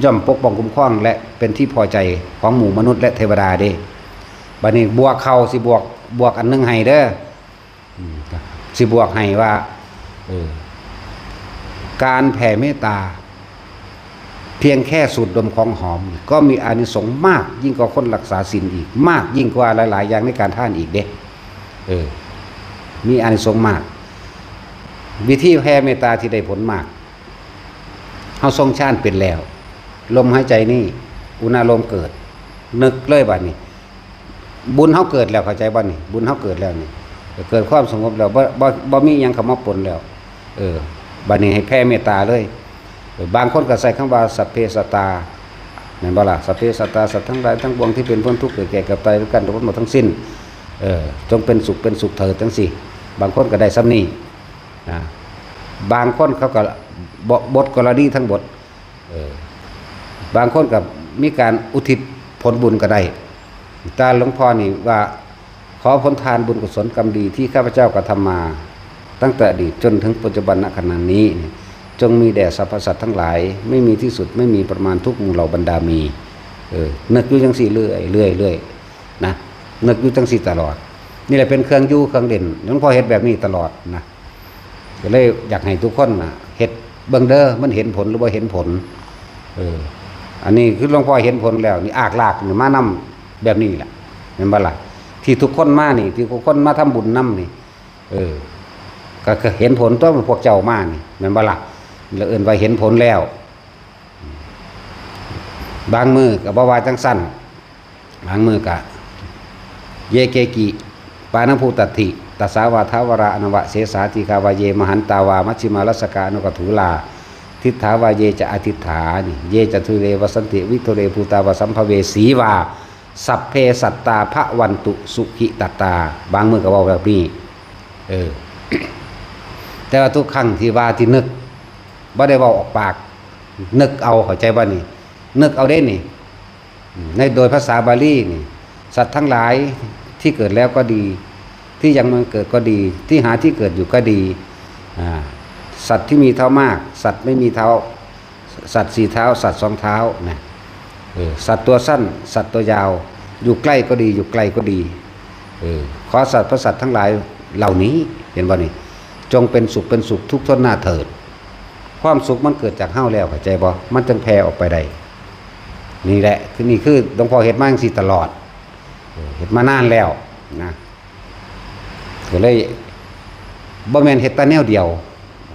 ย่อมปกป้องคุ้มครอง และเป็นที่พอใจของหมู่มนุษย์และเทวดาเด้ บัดนี้บวกเข้า สิบวก บวกอันหนึ่งให้เด้อ อืม สิบวกให้ว่า เออ การแผ่เมตตา เพียงแค่สูดดมของหอม ก็มีอานิสงส์มากยิ่งกว่าคนรักษาศีลอีก มากยิ่งกว่าหลายๆอย่างในการทานอีกเด้ เออ มีอานิสงส์มาก วิธีแผ่เมตตาที่ได้ผลมาก เฮาทรงฌานเป็นแล้ว ลมหายใจนี่ อุณาโลมเกิด นึกเลยบัดนี้ บุญเฮาเกิดแล้ว เข้าใจบ่นี่ บุญเฮาเกิดแล้วนี่ เกิดความสงบแล้ว บ่ บ่ บ่มีหยังเข้ามาปนแล้ว เออ บัดนี้ให้แผ่เมตตาเลย เออ บางคนก็ใช้คำว่า สัพเพสัตตา แม่นบ่ล่ะ สัพเพสัตตา สัตว์ทั้งหลายทั้งปวงที่เป็นเพื่อนทุกข์เกิดแก่เจ็บตายด้วยกันทั้งหมดทั้งสิ้น เออ จงเป็นสุขเป็นสุขเถิดจังซี่ บางคนก็ได้ส่ำนี้ นะ บางคนเขาก็ บ- บทกรณีทั้งบท เออ บางคนก็มีการอุทิศผลบุญก็ได้ แต่หลวงพ่อนี่ว่า ขอผลทานบุญกุศลกรรมดีที่ข้าพเจ้ากระทำมา ตั้งแต่อดีตจนถึงปัจจุบันณขณะนี้ จงมีแด่สรรพสัตว์ทั้งหลาย ไม่มีที่สุด ไม่มีประมาณทุกหมู่เหล่าบรรดามี เออ นึกอยู่จังซี่เรื่อยเรื่อยเรื่อยนะ นึกอยู่จังซี่ตลอด นี่แหละเป็นเครื่องอยู่เครื่องเล่น หลวงพ่อเฮ็ดแบบนี้ตลอดนะ ก็เลยอยากให้ทุกคนน่ะเฮ็ดเบิ่งเด้อ มันเห็นผลหรือบ่เห็นผล เออ อันนี้คือหลวงพ่อเห็นผลแล้ว นี่อากลากนี่มานำแบบนี้แหละ แม่นบ่ล่ะ ที่ทุกคนมานี่ ที่ทุกคนมาทำบุญนำนี่ เออ ก็ ก็เห็นผลตัวพวกเจ้ามานี่ แม่นบ่ล่ะ แล้วเอิ้นว่าเห็นผลแล้ว บางมื้อก็บ่ว่าจังซั่น บางมื้อก็ เยเกกิ ปาณภูตัตถิ ตัสสาวาทาวราอนวเสสา ทีฆาวาเย มหันตาวา มัชฌิมารัสสกา อนุกถูลา ทิฏฐาวาเยจะอทิฏฐานิ เยจะทุเรวสันติ วิทุเรภูตาวา สัมภเวสีวา สัพเพสัตตาภวันตุสุขิตัตตา บางมื้อก็เว้าแบบนี้ เออ แต่ว่าทุกครั้งที่ว่าที่นึก บ่ได้เว้าออกปาก นึกเอา เข้าใจบ่นี่ นึกเอาเด้นี่ ในโดยภาษาบาลีนี่ สัตว์ทั้งหลายที่เกิดแล้วก็ดี ที่ยังไม่เกิดก็ดี ที่หาที่เกิดอยู่ก็ดี อ่า สัตว์ที่มีเท้ามาก สัตว์ไม่มีเท้า สัตว์สี่เท้า สัตว์สองเท้านะ เออ สัตว์ตัวสั้น สัตว์ตัวยาว อยู่ใกล้ก็ดี อยู่ไกลก็ดี เออ ขอสรรพสัตว์ทั้งหลายเหล่านี้ เห็นบ่นี่ จงเป็นสุขเป็นสุขทุกข์ทั่วหน้าเถิด ความสุขมันเกิดจากเฮาแล้ว เข้าใจบ่ มันจึงแผ่ออกไปได้ นี่แหละ คือ นี่คือหลวงพ่อเฮ็ดมาจังซี่ตลอด เออ เฮ็ดมานานแล้วนะ ก็เลย บ่แม่นเฮ็ดแต่แนวเดียว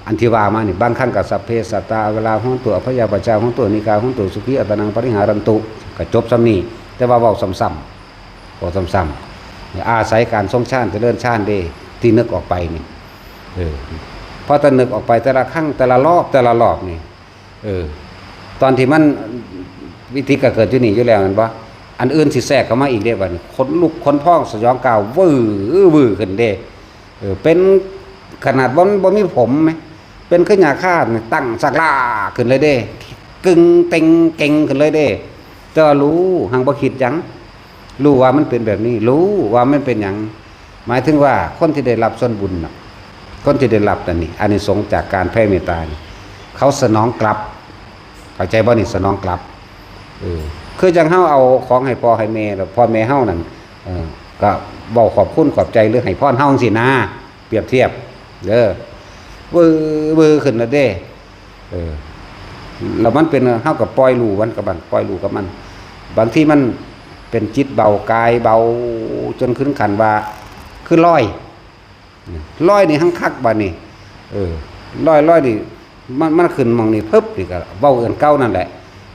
อันที่ว่ามานี่ บางครั้งก็ สัพเพสัตตา อเวราโหนตุ อัพพยาปัชชาโหนตุ อนิกาโหนตุ สุขีอัตตานังปริหารันตุ ก็จบส่ำนี้ แต่ว่าเว้าซ้ำๆ เว้าซ้ำๆ อาศัยการทรงฌาน เจริญฌานเด้ ที่นึกออกไปนี่ เออ พอแต่นึกออกไปแต่ละครั้ง แต่ละรอบ แต่ละรอบนี่ เออ ตอนที่มัน วิธีก็เกิดอยู่นี่อยู่แล้วแม่นบ่ อันอื่นสิแทรกเข้ามาอีกเด้ บัดนี้ขนลุกขนพองสยองกราววื้อวื้อขึ้นเด้ เออ เป็นขนาดบ่ บ่มีผมแหม เป็นคือหญ้าคานี่ตั้งซากลาขึ้นเลยเด้ กึ่งเต็งเก่งขึ้นเลยเด้ แต่ว่ารู้ หังบ่คิดหยัง รู้ว่ามันเป็นแบบนี้ รู้ว่ามันเป็นหยัง หมายถึงว่าคนที่ได้รับส่วนบุญน่ะ คนที่ได้รับนั่นนี่ อานิสงส์จากการแผ่เมตตานี่ เขาสนองกลับ เข้าใจบ่นี่ สนองกลับ เออ คือจั่งเฮาเอาของให้พ่อให้แม่ แล้วพ่อแม่เฮานั่น เออ ก็เว้าขอบคุณขอบใจหรือให้พรเฮาจั่งซี้นะ เปรียบเทียบ เด้อ วื้อวื้อขึ้นแล้วเด้ เออ แล้วมันเป็น เฮาก็ปล่อยรู้มันกับมัน ปล่อยรู้กับมัน บางทีมันเป็นจิตเบากายเบา จนถึงขั้นว่า คือลอย ลอยนี่หังคักบัดนี้ เออ ลอย ลอยนี่ มัน มันขึ้นหม่องนี่ ปึ๊บ นี่ก็เว้าอันเก่านั่นแหละ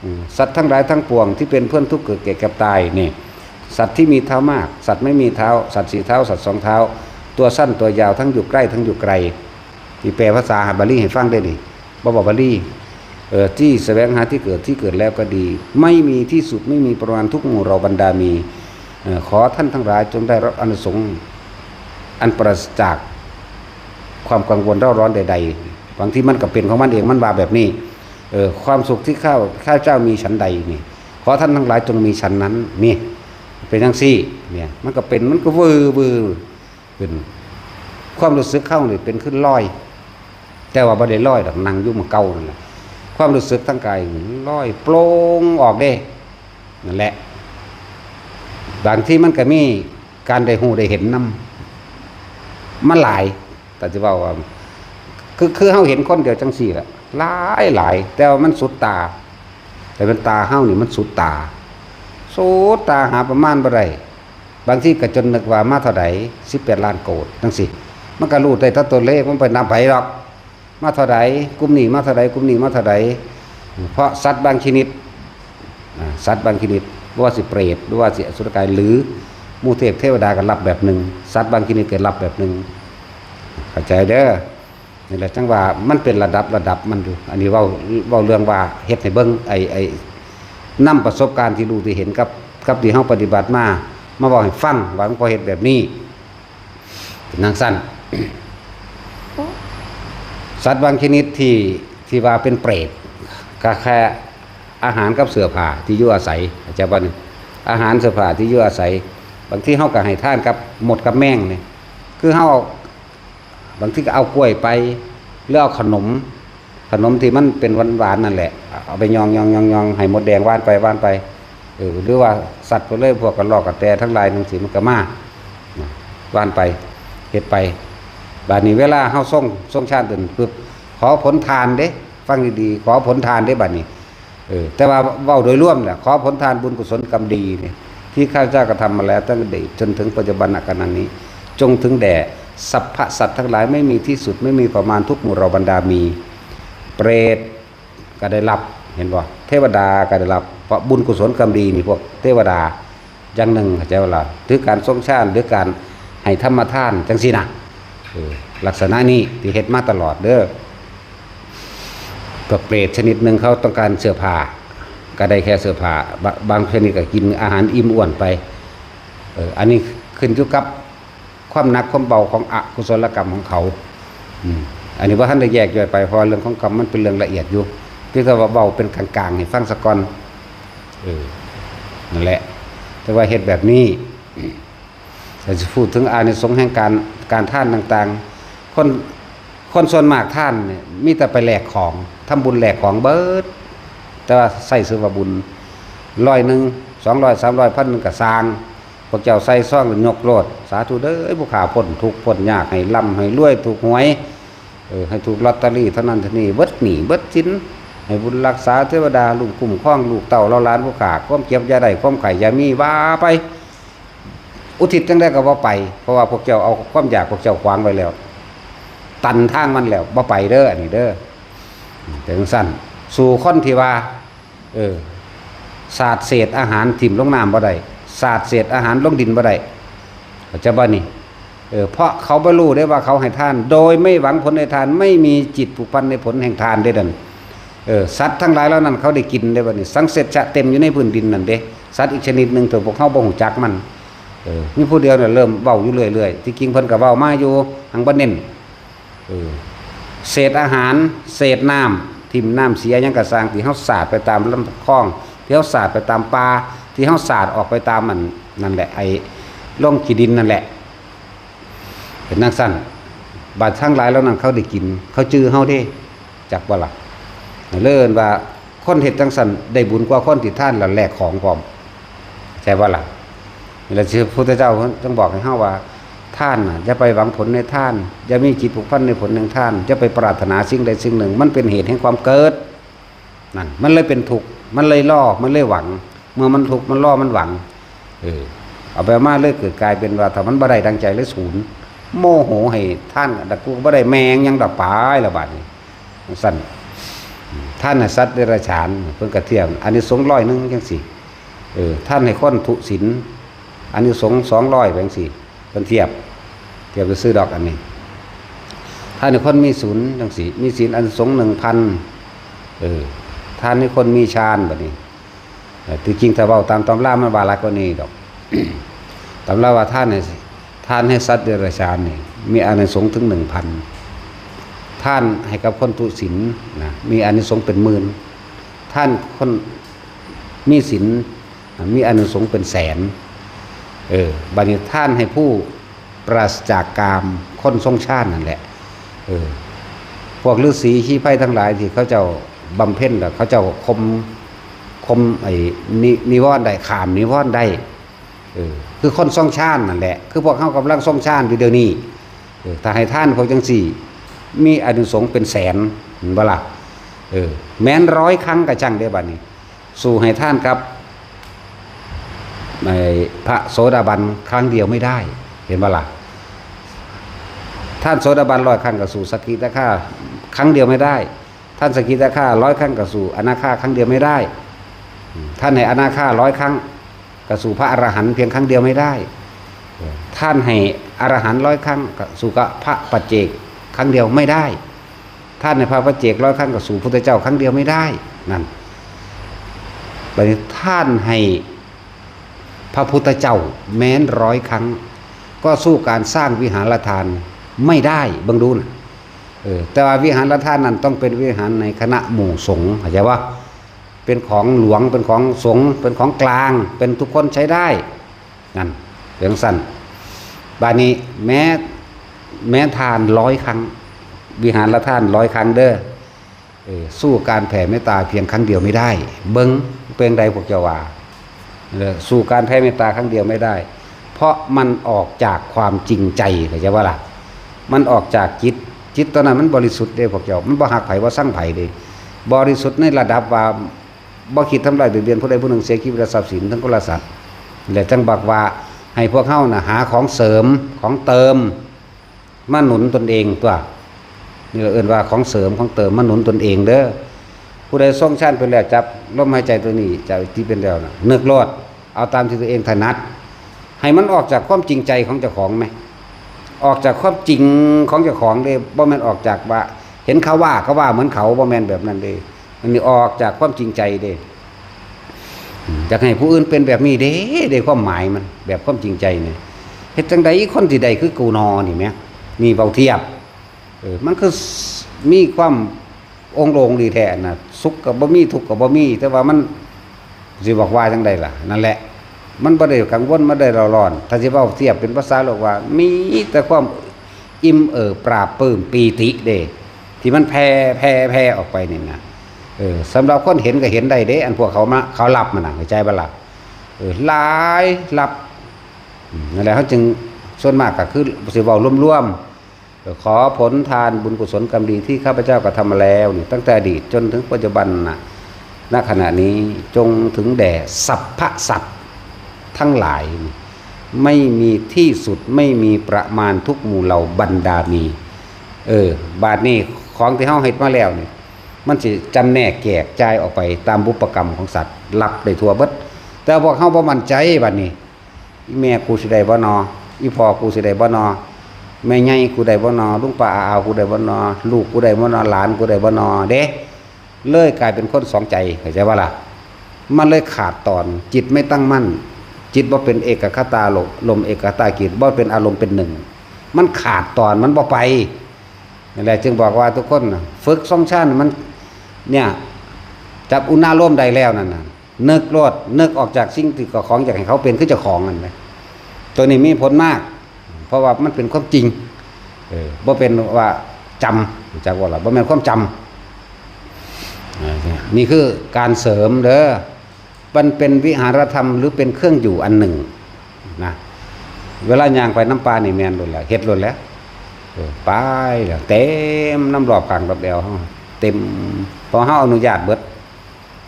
อืม สัตว์ทั้งหลายทั้งปวงที่เป็นเพื่อนทุกข์เกิดแก่เจ็บตายนี่ สัตว์ที่มีเท้ามาก สัตว์ไม่มีเท้า สัตว์สี่เท้า สัตว์สองเท้า ตัวสั้นตัวยาว ทั้งอยู่ใกล้ ทั้งอยู่ไกล ที่แปลภาษาบาลีให้ฟังได้นี่ บ่บอกบาลี เอ่อ ที่แสวงหาที่เกิด ที่เกิดแล้วก็ดี ไม่มีที่สุด ไม่มีประมาณ ทุกหมู่เหล่าบรรดามี เอ่อ ขอท่านทั้งหลายจงได้รับอานิสงส์อันปราศจากความกังวลเร่าร้อนใดๆ บางทีมันก็เป็นของมันเอง มันว่าแบบนี้ เอ่อ ความสุขที่ข้า ข้าเจ้ามีฉันใดนี่ ขอท่านทั้งหลายจงมีฉันนั้น นี่ เป็นจั่งซี้ เนี่ย มันก็เป็น มันก็วื้อวื้อ ขึ้น ความรู้สึกเฮานี่เป็นคือลอย แต่ว่าบ่ได้ลอยดอก นั่งอยู่หม่องเก่านั่นแหละ ความรู้สึกทางกายลอยโปร่งออกเด้ นั่นแหละ บางทีมันก็มีการได้ฮู้ได้เห็นนำ มันหลาย แต่สิเว้าว่า คือ คือเฮาเห็นคนเดียวจั่งซี้แหละ หลายหลาย แต่ว่ามันสุดตา แต่เป็นตาเฮานี่มันสุดตา สุดตาหาประมาณบ่ได้ บางทีก็จนนึกว่ามาเท่าใด สิบแปดล้านโกดจั่งซี้ มันก็รู้ได้แต่ตัวเลข มันไปนับไผดอก มาเท่าใด กลุ่มนี้มาเท่าใด กลุ่มนี้มาเท่าใด เพราะสัตว์บางชนิด อ่า สัตว์บางชนิด บ่ว่าสิเปรต หรือว่าสิอสุรกาย หรือหมู่เทพเทวดาก็รับแบบหนึ่ง สัตว์บางชนิดก็รับแบบหนึ่ง เข้าใจเด้อ นี่แหละจั่งว่ามันเป็นระดับระดับมันอยู่ อันนี้เว้า เว้าเรื่องว่าเฮ็ดให้เบิ่ง ไอ้ ไอ้ นำประสบการณ์ที่รู้ที่เห็นกับ กับที่เฮาปฏิบัติมา มาเว้าให้ฟังว่าหลวงพ่อเฮ็ดแบบนี้ เป็นจั่งซั้น สัตว์บางชนิดที่ ที่ว่าเป็นเปรต ก็แค่อาหารกับเสื้อผ้าที่อยู่อาศัย เข้าใจบ่นี่ อาหารเสื้อผ้าที่อยู่อาศัย บางทีเฮาก็ให้ทานกับมดกับแมงนี่ คือเฮา บางทีก็เอากล้วยไป หรือเอาขนม ขนมที่มันเป็นหวานๆนั่นแหละ เอาไปยองๆๆๆ ให้มดแดงว่านไปว่านไป เออ หรือว่าสัตว์ไปเลย พวกกระรอกกระแตทั้งหลายจั่งซี้มันก็มา นะ ว่านไป เฮ็ดไป บาดนี้เวลาเฮาทรง ทรงฌานขึ้นปุ๊บ ขอผลทานเด้ ฟังดีๆ ขอผลทานเด้ บาดนี้ เออ แต่ว่าเว้าโดยรวมแหละ ขอผลทานบุญกุศลกรรมดีนี่ ที่ข้าพเจ้ากระทำมาแล้วตั้งแต่อดีตจนถึงปัจจุบันขณะนี้ จงถึงแด่สรรพสัตว์ทั้งหลาย ไม่มีที่สุด ไม่มีประมาณ ทุกหมู่เหล่าบรรดามี เปรตก็ได้รับ เห็นบ่ เทวดาก็ได้รับ เพราะบุญกุศลกรรมดีนี่ พวกเทวดาอย่างหนึ่ง เข้าใจบ่ล่ะ หรือการทรงฌาน หรือการให้ธรรมทานจั่งซี้นะ เออ ลักษณะนี้ที่เฮ็ดมาตลอดเด้อ พวกเปรตชนิดหนึ่งเขาต้องการเสื้อผ้า ก็ได้แค่เสื้อผ้า บะ- บางชนิดก็กินอาหารอิ่มอ้วนไป เออ อันนี้ขึ้นอยู่กับความหนักความเบาของอกุศลกรรมของเขา อืม อันนี้บ่ทันได้แยกย่อยไป เพราะว่าเรื่องของกรรมมันเป็นเรื่องละเอียดอยู่ เพียงแต่ว่าเว้าเป็นกลางๆให้ฟังซะก่อน เออ นั่นแหละ แต่ว่าเฮ็ดแบบนี้ แต่สิพูดถึงอานิสงส์แห่งการ การทานต่างๆ คน คนส่วนมากทานเนี่ย มีแต่ไปแลกของ ทำบุญแลกของเบิด แต่ว่าใส่ซื่อว่าบุญ ร้อยหนึ่ง สองร้อย สามร้อย พันหนึ่งก็ซ่าง พวกเจ้าใส่ซองแล้วยกโลด สาธุเด้อ ผู้ข้าพ้นทุกข์พ้นยาก ให้ร่ำให้รวย ถูกหวย เออ ให้ถูกลอตเตอรี่เท่านั้นเท่านี้ เบิดหนี้เบิดสิน ให้บุญรักษาเทวดา ลูกคุ้มครอง ลูกเต้าเหล่าหลานผู้ข้า ความเจ็บอย่าได้ ความไข้อย่ามี ว่าไป อุทิศจั่งใดก็บ่ไป เพราะว่าพวกเจ้าเอาความอยากพวกเจ้าขวางไว้แล้ว ตันทางมันแล้ว บ่ไปเด้อ อันนี้เด้อ เป็นจั่งซั้น สู่คนที่ว่า เออ สาดเศษอาหารถิ่มลงน้ำบ่ได้ สาดเศษอาหารลงดินบ่ได้ เข้าใจบ่นี่ เออ เพราะเขาบ่รู้ได้ว่าเขาให้ทาน โดยไม่หวังผลในทาน ไม่มีจิตผูกพันในผลแห่งทานได้นั่น เออ สัตว์ทั้งหลายเหล่านั้นเขาได้กินได้บัดนี้ สังเสชะเต็มอยู่ในพื้นดินนั่นเด้ สัตว์อีกชนิดหนึ่งเถอะ พวกเขาบ่ฮู้จักมัน เออ มีผู้เดียวเนี่ยเริ่มเว้าอยู่เรื่อยๆ ที่จริงเพิ่นก็เว้ามาอยู่ หังบ่เน้น เออ เศษอาหาร เศษน้ำ ถิ่มน้ำเสียหยังกะซ่าง ที่เฮาสาดไปตามลำคลอง ที่เฮาสาดไปตามป่า ที่เฮาสาดออกไปตามอันนั่นแหละ ไอ้ลงขี้ดินนั่นแหละ เป็นจั่งซั้น บาดทั้งหลายเหล่านั้นเขาได้กิน เขาจื้อเฮาเด้ จักบ่ล่ะ เลยเอิ้นว่าคนเฮ็ดจั่งซั้นได้บุญกว่าคนที่ทานแล้วแลกของพร้อม ใช่บ่ล่ะ นี่แหละที่พระพุทธเจ้าจึงบอกให้เฮาว่า ทานน่ะ อย่าไปหวังผลในทาน อย่ามีจิตผูกพันในผลแห่งทาน อย่าไปปรารถนาสิ่งใดสิ่งหนึ่ง มันเป็นเหตุแห่งความเกิด นั่น มันเลยเป็นทุกข์ มันเลยรอ มันเลยหวัง เมื่อมันทุกข์ มันรอ มันหวัง เออ เอาไปเอามาเลยเกิดกลายเป็นว่า ถ้ามันบ่ได้ดังใจเลยศูนย์ โมโหให้ทานกับกูก็บ่ได้แม่งหยังดอก ไปละบาดนี้ ซั่น ทานให้สัตว์เดรัจฉาน เพิ่นก็เทียบ อานิสงส์ร้อยหนึ่งจั่งซี้ เออ ทานให้คนทุศีล อานิสงส์สองร้อยจั่งซี้ เพิ่นเทียบ เทียบซื่อๆดอกอันนี้ ทานให้คนมีศีลจั่งซี้ มีศีลอานิสงส์หนึ่งพัน เออ ทานให้คนมีฌานบัดนี้ เอ่อ ที่จริงถ้าเว้าตามตำรามันว่าหลายกว่านี้ดอก ตำราว่าทานให้ ทานให้สัตว์เดรัจฉานนี่ มีอานิสงส์ถึงหนึ่งพัน ทานให้กับคนทุศีลนะ มีอานิสงส์เป็นหมื่น ทานคนมีศีล มีอานิสงส์เป็นแสน เออ บัดนี้ทานให้ผู้ปราศจากกาม คนทรงฌานนั่นแหละ เออ พวกฤาษีชีไพรทั้งหลายที่เขาเจ้าบำเพ็ญแล้วเขาเจ้าข่ม ข่มไอ้นิ- นิวรณ์ได้ ข้ามนิวรณ์ได้ เออ คือคนทรงฌานนั่นแหละ คือพวกเฮากำลังทรงฌานอยู่เดี๋ยวนี้ เออ ถ้าให้ทานพวกจั่งซี้ มีอานิสงส์เป็นแสน เห็นบ่ล่ะ เออ แม้นร้อยครั้งก็ช่างเด้อบัดนี้ สู้ให้ทานกับ ไอ้พระโสดาบันครั้งเดียวไม่ได้ เห็นบ่ล่ะ ท่านโสดาบันร้อยครั้งก็สู้สกิทาคาครั้งเดียวไม่ได้ ท่านสกิทาคาร้อยครั้งก็สู้อนาคาครั้งเดียวไม่ได้ ท่านให้อนาคาร้อยครั้งก็สู้พระอรหันต์เพียงครั้งเดียวไม่ได้ ท่านให้อรหันต์ร้อยครั้งก็สู้กับพระปัจเจกครั้งเดียวไม่ได้ ท่านให้พระปัจเจกร้อยครั้งก็สู้พุทธเจ้าครั้งเดียวไม่ได้ นั่น บัดนี้ท่านให้พระพุทธเจ้าแม้นร้อยครั้ง ก็สู้การสร้างวิหารทานไม่ได้ เบิ่งดูนะ เออ แต่ว่าวิหารทานนั้นต้องเป็นวิหารในคณะหมู่สงฆ์ เข้าใจปะ เป็นของหลวง เป็นของสงฆ์ เป็นของกลาง เป็นทุกคนใช้ได้ นั่น เป็นจั่งซั้น บาดนี้แม้ แม้ทานร้อยครั้ง วิหารทานร้อยครั้งเด้อ เออ สู้การแผ่เมตตาเพียงครั้งเดียวไม่ได้ เบิ่ง เป็นใดพวกเจ้าว่า เออ สู้การแผ่เมตตาครั้งเดียวไม่ได้ เพราะมันออกจากความจริงใจ เข้าใจปะล่ะ มันออกจากจิต จิตตอนนั้นมันบริสุทธิ์เด้พวกเจ้า มันบ่ฮักไผบ่ซังไผเด้ บริสุทธิ์ในระดับว่าบ่คิดทำร้ายเบียดเบียนผู้ใดผู้หนึ่งเสียชีวิตและทรัพย์สินทั้งคนและสัตว์ และจั่งบอกว่าให้พวกเฮาน่ะหาของเสริม ของเติม มาหนุนตนเองตั๊ว นี่เราเอิ้นว่าของเสริมของเติมมาหนุนตนเองเด้อ ผู้ใดทรงฌานไปแล้วจับลมหายใจตัวนี้ ใจที่เป็นแล้วน่ะ นึกโลด เอาตามที่ตัวเองถนัด ให้มันออกจากความจริงใจของเจ้าของแหม ออกจากความจริงของเจ้าของเด้ บ่แม่นออกจากว่า เห็นเขาว่าก็ว่าเหมือนเขา บ่แม่นแบบนั้นเด้ อันนี้ออกจากความจริงใจเด้ อยากให้ผู้อื่นเป็นแบบนี้เด้ ได้ความหมายมัน แบบความจริงใจนี่ เฮ็ดจั่งใดคนสิได้คือกูนอนี่แหม นี่เว้าเทียบ เออ มันคือมีความโองโลงดีแท้นะ สุขก็บ่มี ทุกข์ก็บ่มี แต่ว่ามันสิบอกว่าจั่งใดล่ะ นั่นแหละ มันบ่ได้กังวล มันได้ร้อนๆ ถ้าสิเว้าเทียบเป็นภาษาโลกว่า มีแต่ความอิ่มเอิบปราบปลื้มปีติเด้ ที่มันแผ่ แผ่ แผ่ออกไปนี่นะ เออ สำหรับคนเห็นก็เห็นได้เด้ อันพวกเขามา เขารับมันน่ะ เข้าใจบ่ล่ะ เออ หลายรับ อืม นั่นแหละ เขาจึง ส่วนมากก็คือสิเว้ารวมๆ เออ ขอผลทานบุญกุศลกรรมดีที่ข้าพเจ้ากระทำมาแล้วนี่ ตั้งแต่อดีตจนถึงปัจจุบันน่ะ ณ ขณะนี้จงถึงแด่สรรพสัตว์ทั้งหลายนี่ ไม่มีที่สุด ไม่มีประมาณทุกหมู่เหล่าบรรดามี เออ บาดนี้ของที่เฮาเฮ็ดมาแล้วนี่ มันสิจำแนกแจกจ่ายออกไปตามบุพกรรมของสัตว์ รับได้ทั่วเบิด แต่พวกเฮาบ่มั่นใจ บาดนี้ อีแม่กูสิได้บ่นอ อีพ่อกูสิได้บ่นอ แม่ใหญ่กูได้บ่นอ ลุงป้าอาอาวกูได้บ่นอ ลูกกูได้บ่นอ หลานกูได้บ่นอ เด้ เลยกลายเป็นคนสองใจ เข้าใจบ่ล่ะ มันเลยขาดตอน จิตไม่ตั้งมั่น จิตบ่เป็นเอกคตาลม ลมเอกคตาจิต บ่เป็นอารมณ์เป็นหนึ่ง มันขาดตอน มันบ่ไป นั่นแหละจึงบอกว่าทุกคนน่ะ ฝึกทรงฌานมัน เนี่ย จับอุณาโลมได้แล้วนั่นน่ะ นึกโลด นึกออกจากสิ่งที่เจ้าของอยากให้เขาเป็นคือเจ้าของนั่นแหละ ตัวนี้มีผลมาก เพราะว่ามันเป็นความจริง เออ บ่เป็นว่าจำ รู้จักบ่ล่ะ บ่แม่นความจำ อ่า นี่คือการเสริมเด้อ มันเป็นวิหารธรรมหรือเป็นเครื่องอยู่อันหนึ่งนะ เวลาย่างไปนำป่านี่แม่นโลดแหละ เฮ็ดโลดแหละ เออ ไปแล้ว เต็มนำรอบข้างรอบแอวเฮา เต็ม เพราะเฮาอนุญาตเบิด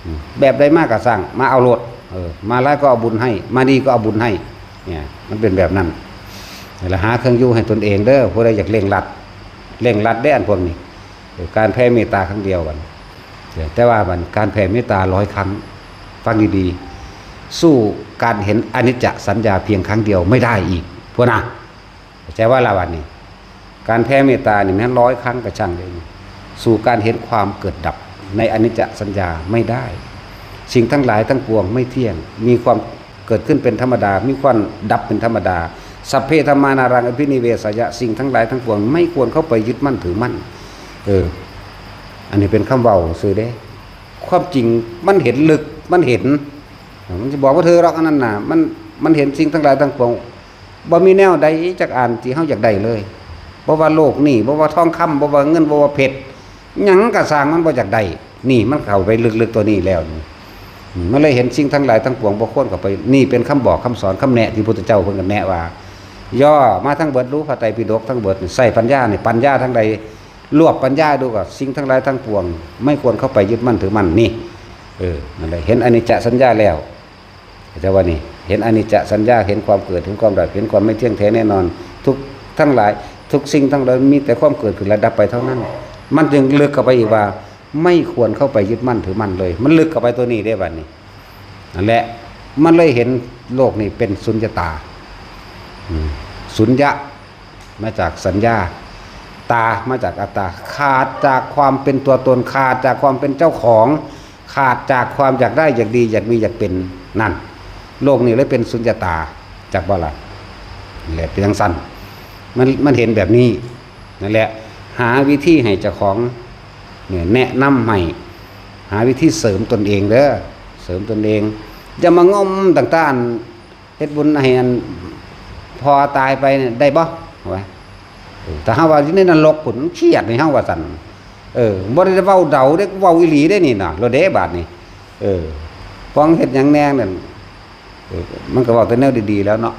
อืม แบบใดมาก็ซ่าง มาเอาโลด เออ มาหลายก็เอาบุญให้ มาดีก็เอาบุญให้ เนี่ย มันเป็นแบบนั้น แล้วหาเครื่องอยู่ให้ตนเองเด้อ ผู้ใดอยากเร่งรัด เร่งรัดเด้ออันพวกนี้ เออ การแผ่เมตตาครั้งเดียวกัน เออ แต่ว่ามัน การแผ่เมตตาร้อยครั้ง ฟังดีๆ สู้การเห็นอนิจจสัญญาเพียงครั้งเดียวไม่ได้อีก พวกนะ เข้าใจบ่ล่ะ บาดนี้ การแผ่เมตตานี่แม้นร้อยครั้งก็ช่างเลย สู้การเห็นความเกิดดับในอนิจจสัญญาไม่ได้ สิ่งทั้งหลายทั้งปวงไม่เที่ยง มีความเกิดขึ้นเป็นธรรมดา มีความดับเป็นธรรมดา สัพเพธัมมานารังอภินิเวสยะ สิ่งทั้งหลายทั้งปวงไม่ควรเข้าไปยึดมั่นถือมั่น เออ อันนี้เป็นคำเว้าซื่อเด้ ความจริงมันเห็นลึก มันเห็น มันจะบอกว่าเธอหรอกอันนั้นน่ะ มัน มันเห็นสิ่งทั้งหลายทั้งปวง บ่มีแนวใดจักอันที่เฮาอยากได้เลย บ่ว่าโลกนี้ บ่ว่าทองคำ บ่ว่าเงิน บ่ว่าเพชร หยังก็ซ่างมันบ่อยากได้ นี่มันเข้าไปลึกๆตัวนี้แล้วนี่ อืม มันเลยเห็นสิ่งทั้งหลายทั้งปวงบ่ควรเข้าไป นี่เป็นคำบอกคำสอนคำแนะที่พุทธเจ้าเพิ่นก็แนะว่า ย่อมาทั้งเบิด รู้พระไตรปิฎกทั้งเบิดนี่ ใส่ปัญญานี่ ปัญญาทั้งใด รวบปัญญาดูก็ สิ่งทั้งหลายทั้งปวง ไม่ควรเข้าไปยึดมั่นถือมั่นนี่ เออ นั่นแหละ เห็นอนิจจสัญญาแล้ว เข้าใจบ่นี่ เห็นอนิจจสัญญา เห็นความเกิด เห็นความดับ เห็นความไม่เที่ยงแท้แน่นอน ทุกทั้งหลาย ทุกสิ่งทั้งหลายมีแต่ความเกิดขึ้นและดับไปเท่านั้น มันจึงลึกเข้าไปอีกว่า ไม่ควรเข้าไปยึดมั่นถือมั่นเลย มันลึกเข้าไปตัวนี้ได้บัดนี้ นั่นแหละ มันเลยเห็นโลกนี่เป็นสุญญตา อืม สุญญะ มาจากสัญญา ตา มาจากอัตตา ขาดจากความเป็นตัวตน ขาดจากความเป็นเจ้าของ ขาดจากความอยากได้ อยากดี อยากมี อยากเป็น นั่น โลกนี่เลยเป็นสุญญตา จักบ่ล่ะ นี่แหละ เป็นจั่งซั่น มัน มันเห็นแบบนี้ นั่นแหละ หาวิธีให้เจ้าของ เนี่ย แนะนำให้ หาวิธีเสริมตนเองเด้อ เสริมตนเอง อย่ามางมต่างๆ เฮ็ดบุญให้อัน พ่อตายไปเนี่ย ได้บ่ ว่า เออ ถ้าเฮาว่าอยู่ในนรกพุ้น มันเครียดนี่ เฮาว่าซั่น เออ บ่ได้เว้าเดาเด้ เว้าอีหลีเด้นี่น่ะ โลดเด้บาดนี้ เออ ฟ้องเฮ็ดหยังแน่นั่น เออ มันก็เว้าแต่แนวดีๆ แล้วเนาะ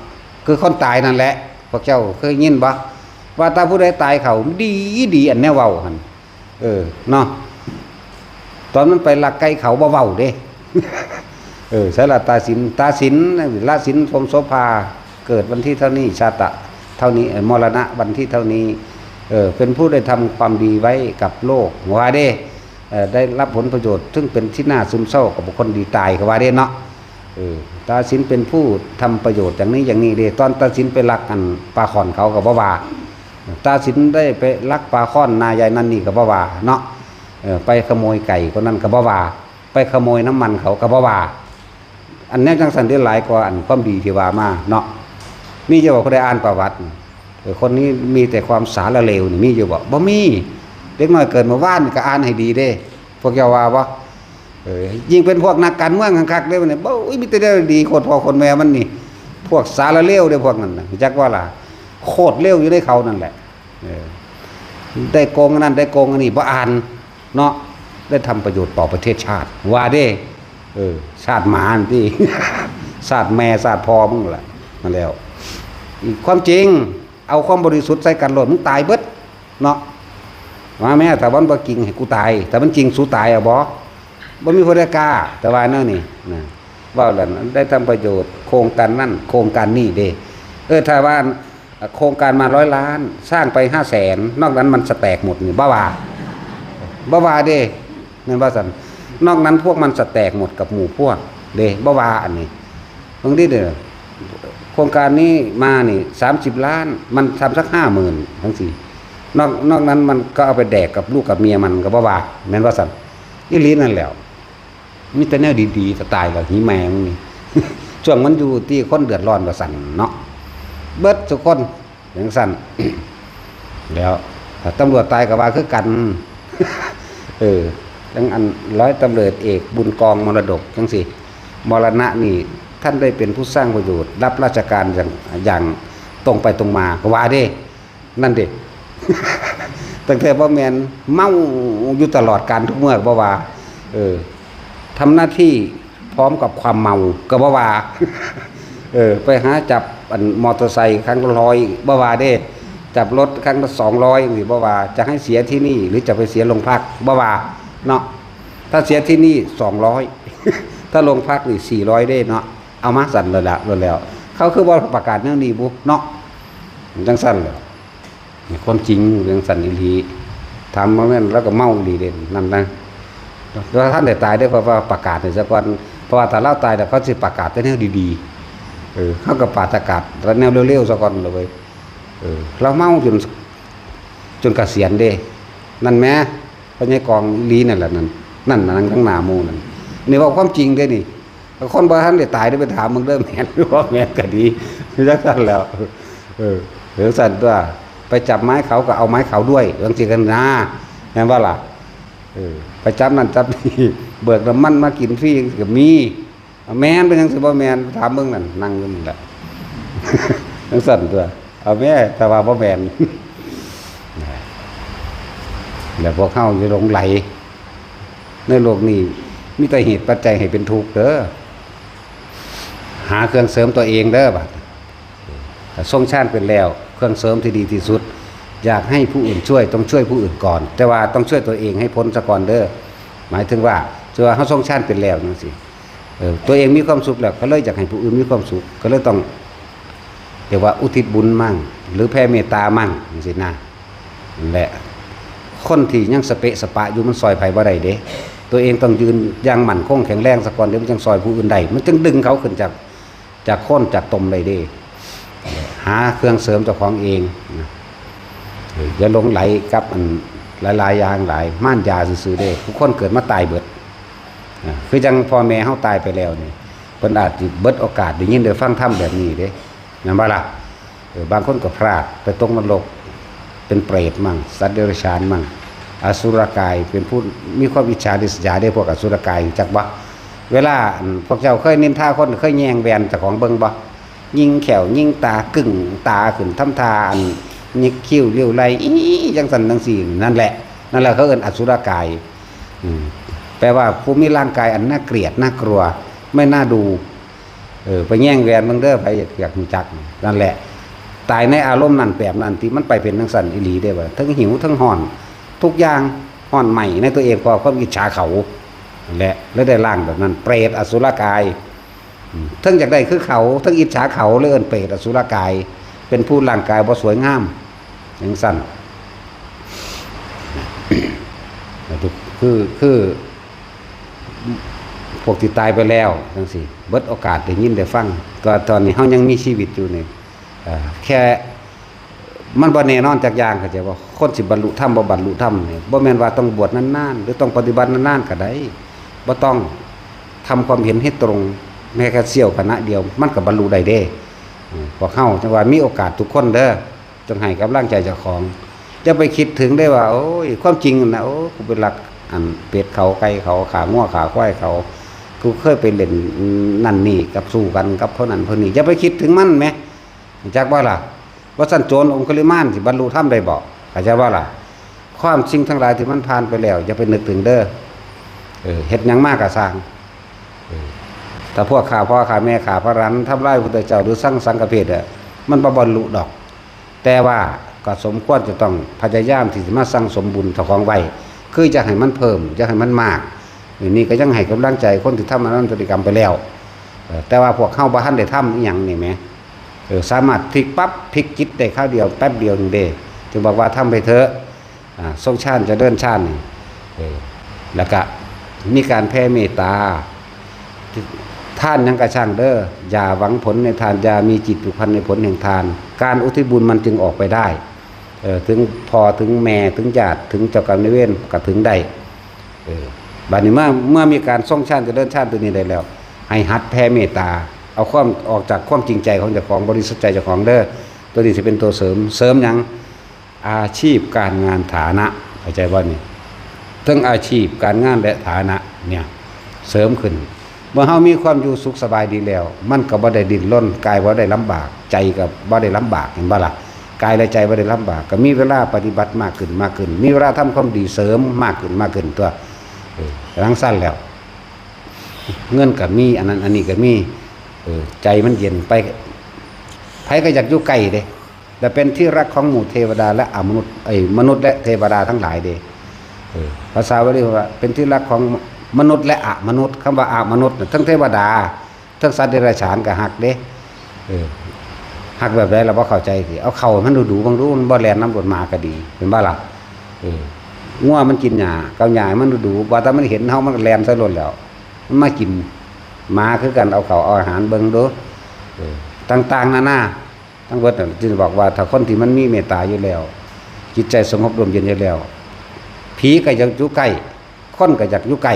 คือคนตายนั่นแหละ พวกเจ้าเคยยินบ่ ว่าถ้าผู้ใดตายเขา ดี ดี อันแนวเว้าหั่น เออ เนาะ ตอนมันไปลักไก่เขาบ่เว้าเด้ เออ ใส่ละตาสิน ตาสิน ละสินพรหมโสภา เกิดวันที่เท่านี้ ชาตะเท่านี้ เอ่อ มรณะวันที่เท่านี้ เออ เป็นผู้ได้ทำความดีไว้กับโลก ว่าเด้ เอ่อ ได้รับผลประโยชน์ ซึ่งเป็นที่น่าซึมเศร้ากับบุคคลดีตาย ก็ว่าเด้เนาะ เออ ตาสินเป็นผู้ทำประโยชน์อย่างนี้อย่างนี้เด้ ตอนตาสินไปลักอันปลาข่อนเขาก็บ่ว่า ตาสินได้ไปลักปลาข่อนนายายนั่นนี่ก็บ่ว่าเนาะ เออ ไปขโมยไก่คนนั้นก็บ่ว่า ไปขโมยน้ำมันเขาก็บ่ว่า อันนี้จังซั่นได้หลายกว่าอันความดีที่ว่ามาเนาะ มีอยู่บ่ผู้ใดอ่านประวัติ เออ คนนี้มีแต่ความสารเลวนี่ มีอยู่บ่ บ่มี เด็กน้อยเกิดเมื่อวานนี่ก็อ่านให้ดีเด้ พวกเจ้าว่าบ่ เออ ยิ่งเป็นพวกนักการเมืองคักๆ เด้บัดนี้ โอ้ย มีแต่เรื่องดี โคตรพ่อโคตรแม่มันนี่ พวกสารเลวเด้พวกนั้นน่ะ จักว่าล่ะ โคตรเลวอยู่ในเขานั่นแหละ เออ ได้โกงอันนั้น ได้โกงอันนี้ บ่อ่าน เนาะ ได้ทำประโยชน์ต่อประเทศชาติ ว่าเด้ เออ ชาติหมานั่นติ ชาติแม่ ชาติพ่อมึงแหละ นั่นแล้ว อีกความจริง เอาความบริสุทธิ์ใส่กันโลด มึงตายเบิด เนาะ ว่าแม่ ถ้ามันบ่จริงให้กูตาย ถ้ามันจริงสูตายเอาบ่ บ่มีผู้ใดกล้า แต่ว่าแนวนี้นะ เว้าแล้วได้ทำประโยชน์ โครงการนั่น โครงการนี่เด้ เออ ถ้าว่าโครงการมาร้อยล้าน สร้างไปห้าแสน นอกนั้นมันสแตกหมดนี่ บ่ว่า บ่ว่าเด้ แม่นบ่ซั่น นอกนั้นพวกมันสแตกหมดกับหมู่พวกเด้ บ่ว่าอันนี้ บางทีเด้อ โครงการนี้มานี่ สามสิบล้าน มันทำสัก ห้าหมื่น จังซี้ นอก นอกนั้นมันก็เอาไปแดกกับลูกกับเมียมันก็บ่ว่า แม่นบ่ซั่น อีหลีนั่นแหล้ว มีแต่แนวดีๆ ก็ตายแล้ว หีแม่มึงนี่ ช่วงมันอยู่ที่คนเดือดร้อนว่าซั่นเนาะ เบิดทุกคน จังซั่น แล้ว ถ้าตำรวจตายก็ว่าคือกัน เออ จังอันร้อยตำรวจเอกบุญกองมรดกจังซี้ มรณะนี่ ท่านได้เป็นผู้สร้างประโยชน์ รับราชการอย่าง อย่างตรงไปตรงมา ก็ว่าเด้ นั่นเด้ ตั้งแต่บ่แม่น เมาอยู่ตลอดกาลทุกเมื่อ บ่ว่า เออ ทำหน้าที่พร้อมกับความเมา ก็บ่ว่า เออ ไปหาจับอันมอเตอร์ไซค์ครั้งละร้อย บ่ว่าเด้ จับรถครั้งละสองร้อยนี่ บ่ว่า จะให้เสียที่นี่ หรือจะไปเสียโรงพัก บ่ว่า เนาะ ถ้าเสียที่นี่ สองร้อย ถ้าโรงพักนี่ สี่ร้อย เด้เนาะ เอามาสั่นแล้วละ แล้ว เขาคือบ่ประกาศแนวนี้บุ เนาะ จังซั่นแหละ นี่ความจริงเรื่องสันอีหลี ถามมาแม่นแล้วก็เมาอีหลีเด่นนั่นนะ แล้วท่านได้ตายได้ เพราะว่าประกาศให้ซะก่อน เพราะว่าถ้าลาวตายแล้วเขาสิประกาศแต่แนวดีๆ เออ เขาก็ประกาศแต่แนวเร็วๆ ซะก่อนเลย เออ ลาวเมาจน จนเกษียณเด้ นั่นแหม พ่อใหญ่กองอีหลีนั่นแหละนั่น นั่นน่ะนั่งข้างหน้าหมู่นั่น นี่เว้าความจริงเด้นี่ คนบ่ทันได้ตายได้ไปถามมึงเด้อ แม่นหรือบ่แม่นก็ดี จังซั่นแหล้ว เออ จังซั่นตั๊ว ไปจับไม้เขาก็เอาไม้เขาด้วย จังซี่กันนะ แม่นบ่ล่ะ เออ ไปจับนั่นจับนี่ เบิกน้ำมันมากินฟรีก็มี แม่นเป็นหยังสิบ่แม่น ถามมึงนั่น นั่งอยู่นั่นแหละ จังซั่นตั๊ว เอาแม่ แต่ว่าบ่แม่น แล้วพวกเฮาอย่าหลงใหล ในโลกนี้มีแต่เหตุปัจจัยให้เป็นทุกข์เด้อ หาเครื่องเสริมตัวเองเด้อบัด ถ้าทรงฌานเป็นแล้ว เครื่องเสริมที่ดีที่สุด อยากให้ผู้อื่นช่วย ต้องช่วยผู้อื่นก่อน แต่ว่าต้องช่วยตัวเองให้พ้นซะก่อนเด้อ หมายถึงว่า ถือว่าเฮาทรงฌานเป็นแล้วจังซี่ เออ ตัวเองมีความสุขแล้ว ก็เลยอยากให้ผู้อื่นมีความสุข ก็เลยต้อง เรียกว่าอุทิศบุญมั่ง หรือแผ่เมตตามั่ง จังซี่นะ นั่นแหละ คนที่ยังสะเปะสะปะอยู่มันซอยไผบ่ได้เด้ ตัวเองต้องยืนอย่างมั่นคงแข็งแรงซะก่อน เดี๋ยวมันจั่งซอยผู้อื่นได้ มันจั่งดึงเขาขึ้นจาก จากโคลนจากตมได้เด้ หาเครื่องเสริมเจ้าของเองนะ เออ อย่าหลงไหลกับอันหลายๆอย่างหลาย ม่านยาซื่อๆเด้ ทุกคนเกิดมาตายเบิด อ่า คือจั่งพ่อแม่เฮาตายไปแล้วนี่ เพิ่นอาจสิเบิดโอกาสได้ยินได้ฟังธรรมแบบนี้เด้ แม่นบ่ล่ะ เออ บางคนก็พลาดไปตกนรก เป็นเปรตมั่ง สัตว์เดรัจฉานมั่ง อสุรกาย เป็นผู้มีความอิจฉาริษยาเด้ พวกอสุรกาย จักบ่ เวลา อัน พวกเจ้าเคยนินทาคน เคยแย่งแหวนเจ้าของเบิ่งบ่ ยิงแข้ว ยิงตากึ่งตาขึ้น ทำท่า อัน หยิกคิ้ว เลี้ยวไล่ อี๋ จั่งซั่นจั่งซี้ นั่นแหละ นั่นแหละเขาเอิ้นอสุรกาย อืม แปลว่าผู้มีร่างกายอันน่าเกลียด น่ากลัว ไม่น่าดู เออ ไปแย่งแหวนเบิ่งเด้อ ไผอยาก อยากรู้จัก นั่นแหละ ตายในอารมณ์นั้น แบบนั้น ที่มันไปเป็นจั่งซั่นอีหลีเด้ ว่าทั้งหิว ทั้งฮ้อน ทุกอย่าง ฮ้อนไหม้ในตัวเอง เพราะความอิจฉาเขา นั่นแหละ เลยได้ร่างแบบนั้น เปรตอสุรกาย อืม ทั้งอยากได้คือเขา ทั้งอิจฉาเขา เลยเอิ้นเปรตอสุรกาย เป็นผู้ร่างกายบ่สวยงาม จั่งซั่น คือ คือ พวกที่ตายไปแล้วจั่งซี้ เบิดโอกาสได้ยินได้ฟัง ก็ตอนนี้เฮายังมีชีวิตอยู่นี่ เอ่อ แค่ มันบ่แน่นอนจักอย่าง เข้าใจบ่ คนสิบรรลุธรรมบ่บรรลุธรรมนี่ บ่แม่นว่าต้องบวชนานๆ หรือต้องปฏิบัตินานๆก็ได้ บ่ต้อง ทำความเห็นให้ตรง แม้แค่เสี้ยวขณะเดียว มันก็บรรลุได้เด้ อืม พวกเฮาจั่งว่ามีโอกาสทุกคนเด้อ จงให้กำลังใจเจ้าของ อย่าไปคิดถึงได้ว่า โอ้ย ความจริงนะ โอ้ กูไปลักอันเป็ดเขา ไก่เขา ฆ่างัวฆ่าควายเขา กูเคยไปเล่นนั่นนี่กับ สู้กันกับเผ่านั้นเผ่านี้ อย่าไปคิดถึงมันแหม รู้จักบ่ล่ะ ว่าซั่นโจรองคุลิมานสิบรรลุธรรมได้บ่ เข้าใจบ่ล่ะ ความสิ่งทั้งหลายที่มันผ่านไปแล้ว อย่าไปนึกถึงเด้อ เออ เฮ็ดหยังมาก็ซ่าง เออ ถ้าพวกฆ่าพ่อฆ่าแม่ ฆ่าพระอรหันต์ ทำลายพระพุทธเจ้า หรือสร้างสังฆเพศอะ มันบ่บรรลุดอก แต่ว่าก็สมควรจะต้องพยายามที่สิมาสั่งสมบุญเจ้าของไว้ คือจะให้มันเพิ่ม จะให้มันมาก นี่ก็ยังให้กำลังใจคนที่ทำอนันตริกรรมไปแล้ว เออ แต่ว่าพวกเฮาบ่ทันได้ทำอีหยังนี่แหม เออ สามารถพลิกปั๊บ พลิกจิตได้คราวเดียว แป๊บเดียวนึงเด้ จึงบอกว่าทำไปเถอะ อ่า ทรงฌานเจริญฌานนี่ เออ แล้วก็มีการแผ่เมตตา ทานหยังก็ช่างเด้อ อย่าหวังผลในทาน อย่ามีจิตผูกพันในผลแห่งทาน การอุทิศบุญมันจึงออกไปได้ เออ ถึงพ่อ ถึงแม่ ถึงญาติ ถึงเจ้ากรรมนายเวรก็ถึงได้ เออ บัดนี้เมื่อ เมื่อมีการทรงฌานเจริญฌานตัวนี้ได้แล้ว ให้หัดแผ่เมตตา เอาความ ออกจากความจริงใจของเจ้าของ บริสุทธิ์ใจเจ้าของเด้อ ตัวนี้สิเป็นตัวเสริม เสริมหยัง อาชีพการงานฐานะ เข้าใจบ่นี่ ทั้งอาชีพการงานและฐานะเนี่ย เสริมขึ้น เมื่อเฮามีความอยู่สุขสบายดีแล้ว มันก็บ่ได้ดิ้นรน กายบ่ได้ลำบาก ใจก็บ่ได้ลำบาก เห็นบ่ล่ะ กายและใจบ่ได้ลำบาก ก็มีเวลาปฏิบัติมากขึ้น มากขึ้น มีเวลาทำความดีเสริมมากขึ้น มากขึ้นตัว เออ หลังสั้นแล้ว เงินก็มี อันนั้นอันนี้ก็มี เออ ใจมันเย็นไป ไผก็อยากอยู่ใกล้เด้ และเป็นที่รักของหมู่เทวดาและอมนุษย์ เอ้ย มนุษย์และเทวดาทั้งหลายเด้ เออ ภาษาบาลีว่าเป็นที่รักของมนุษย์และอมนุษย์ คำว่าอมนุษย์น่ะ ทั้งเทวดา ทั้งสัตว์เดรัจฉานก็ฮักเด้ เออ ฮักแบบใดล่ะ บ่เข้าใจสิ เอาเข้าให้มันดูๆ เบิ่งดู มันบ่แล่นนำรถหมาก็ดี เห็นบ่ล่ะ เออ งัวมันกินหญ้า เอาหญ้าให้มันดูๆ ว่าแต่มันเห็นเฮา มันก็แล่นใส่รถแล้ว มันมากิน หมาคือกัน เอาเข้าเอาอาหารเบิ่งดู เออ ต่างๆ นานา ทั้งเบิดนั่นจึงบอกว่าถ้าคนที่มันมีเมตตาอยู่แล้ว จิตใจสงบร่มเย็นอยู่แล้ว ผีก็อยากอยู่ใกล้ คนก็อยากอยู่ใกล้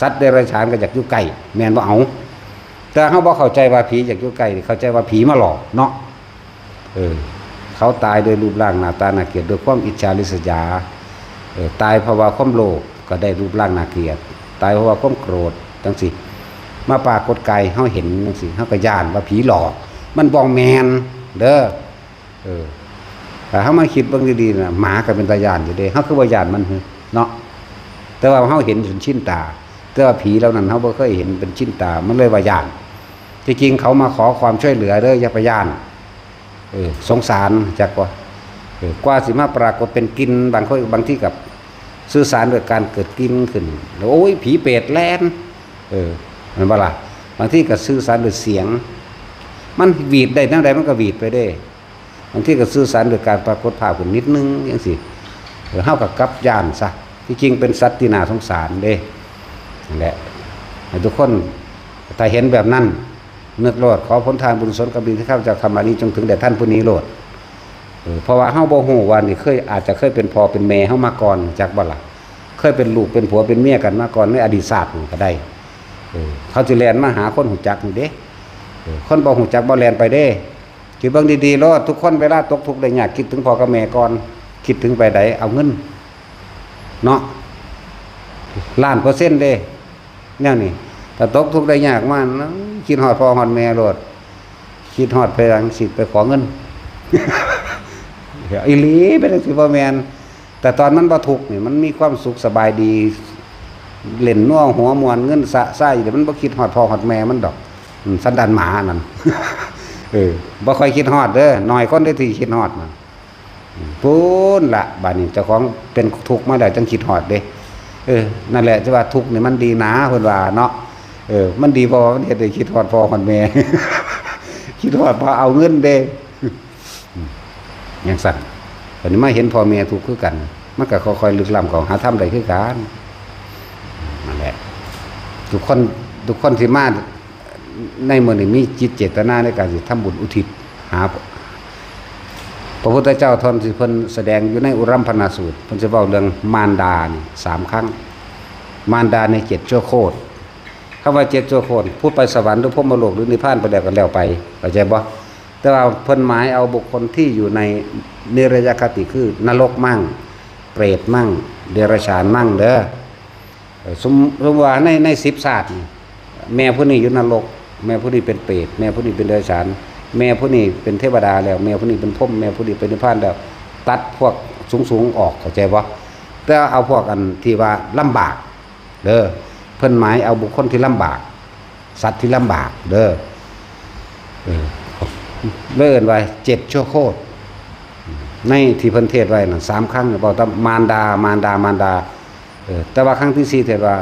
สัตว์เดรัจฉานก็อยากอยู่ใกล้ แม่นบ่ เอา แต่เฮาบ่เข้าใจว่าผีอยากอยู่ใกล้ เข้าใจว่าผีมาหลอกเนาะ เออ เขาตายโดยรูปร่างหน้าตาน่าเกลียด โดยความอิจฉาริษยา เออ ตายเพราะว่าความโลภก็ได้รูปร่างน่าเกลียด ตายเพราะว่าความโกรธจังซี่ มาปรากฏกายเฮาเห็นจังซี่ เฮาก็ย้านว่าผีหลอก มันบ่แม่นเด้อ เออ ถ้าเฮามาคิดเบิ่งดีๆ น่ะ หมาก็เป็นตาย้านอยู่เด้ เฮาคือบ่ย้านมันหือ เนาะ แต่ว่าเฮาเห็นจนชินตา แต่ว่าผีเหล่านั้นเฮาบ่เคยเห็นเป็นชินตา มันเลยว่าย้าน ที่จริงเขามาขอความช่วยเหลือเด้อ อย่าไปย้าน เออ สงสาร จักว่า เออ กว่าสิมาปรากฏเป็นกลิ่น บางคน บางทีกับสื่อสารด้วยการเกิดกลิ่นขึ้น แล้ว โอ้ย ผีเปรตแล่น เออ แม่นบ่ล่ะ บางทีก็สื่อสารด้วยเสียง มันหวีดได้แนวใดมันก็หวีดไปเด้ บางทีก็สื่อสารด้วยการปรากฏภาพขึ้นนิดนึงจังซี่ เฮาก็กลับย้านซะ ที่จริงเป็นสัตว์ที่น่าสงสารเด้ นั่นแหละ ให้ทุกคน ถ้าเห็นแบบนั้น นึกโลด ขอผลทานบุญกุศลกำเพ็ญที่ข้าพเจ้าทำมานี้ จงถึงแด่ท่านผู้นี้โลด เออ เพราะว่าเฮาบ่ฮู้ว่านี่เคย อาจจะเคยเป็นพ่อเป็นแม่เฮามาก่อน จักบ่ล่ะ เคยเป็นลูกเป็นผัวเป็นเมียกันมาก่อนในอดีตชาตินั่นก็ได้ เออ เขาสิแล่นมาหาคนฮู้จักนี่เด้ เออ คนบ่ฮู้จักบ่แล่นไปเด้ คิดเบิ่งดีๆโลด ทุกคนเวลาตกทุกข์ได้ยาก คิดถึงพ่อกับแม่ก่อน คิดถึงไปใด เอาเงิน เนาะ ล้านเปอร์เซ็นต์เด้ แนวนี้ ถ้าตกทุกข์ได้ยากมานะ คิดฮอดพ่อฮอดแม่โลด คิดฮอดไปหยัง สิไปขอเงิน อีหลี เป็นจั่งซี้บ่แม่น แต่ตอนมันบ่ทุกข์นี่ มันมีความสุขสบายดี เล่นนัวหัวม่วน เงินสะสายอยู่ เดี๋ยวมันบ่คิดฮอดพ่อฮอดแม่มันดอก อืม สันดานหมานั่น เออ บ่ค่อยคิดฮอดเด้อ น้อยคนเด้ที่คิดฮอดนะ อืม พู้นละ บาดนี้เจ้าของเป็นทุกข์มาแล้วจังคิดฮอดเด้ เออ นั่นแหละ จะว่าทุกข์นี่มันดีหนา เพิ่นว่าเนาะ เออ มันดีเพราะว่ามันเฮ็ดให้คิดฮอดพ่อฮอดแม่ คิดฮอดพ่อเอาเงินเด้ อืม จั่งซั้น บัดนี้มาเห็นพ่อแม่ทุกข์คือกัน มันก็ค่อยๆลึกล้ำเข้าหาธรรมได้คือกัน นั่นแหละ ทุกคน ทุกคนที่มาในมื้อนี้มีจิตเจตนาในการสิทำบุญอุทิศหา พระพุทธเจ้าตอนที่เพิ่นแสดงอยู่ในอุรัมพนาสูตร เพิ่นสิเว้าเรื่องมารดานี่สามครั้ง มารดาในเจ็ดชั่วโคตร คำว่าเจ็ดชั่วโคตร ผู้ไปสวรรค์หรือพรหมโลกหรือนิพพานไปแล้วก็แล้วไป เข้าใจบ่ แต่ว่าเพิ่นหมายเอาบุคคลที่อยู่ในนิรยคติคือนรกมั่ง เปรตมั่ง เดรัจฉานมั่งเด้อ เอ่อ สม สมมุติว่าใน ในสิบชาตินี่ แม่ผู้นี้อยู่นรก แม่ผู้นี้เป็นเปรต แม่ผู้นี้เป็นเดรัจฉาน แม่ผู้นี้เป็นเทวดาแล้ว แม่ผู้นี้เป็นพรหม แม่ผู้นี้เป็นนิพพานแล้ว ตัดพวกสูงๆออก เข้าใจบ่ แต่เอาพวกอันที่ว่าลำบาก เด้อ เพิ่นหมายเอาบุคคลที่ลำบาก สัตว์ที่ลำบากเด้อ เออ เลยเอิ้นว่าเจ็ดชั่วโคตร ในที่เพิ่นเทศน์ไว้นั่นสามครั้ง เว้าแต่มารดา มารดา มารดา เออ แต่ว่าครั้งที่สี่เทศน์ว่า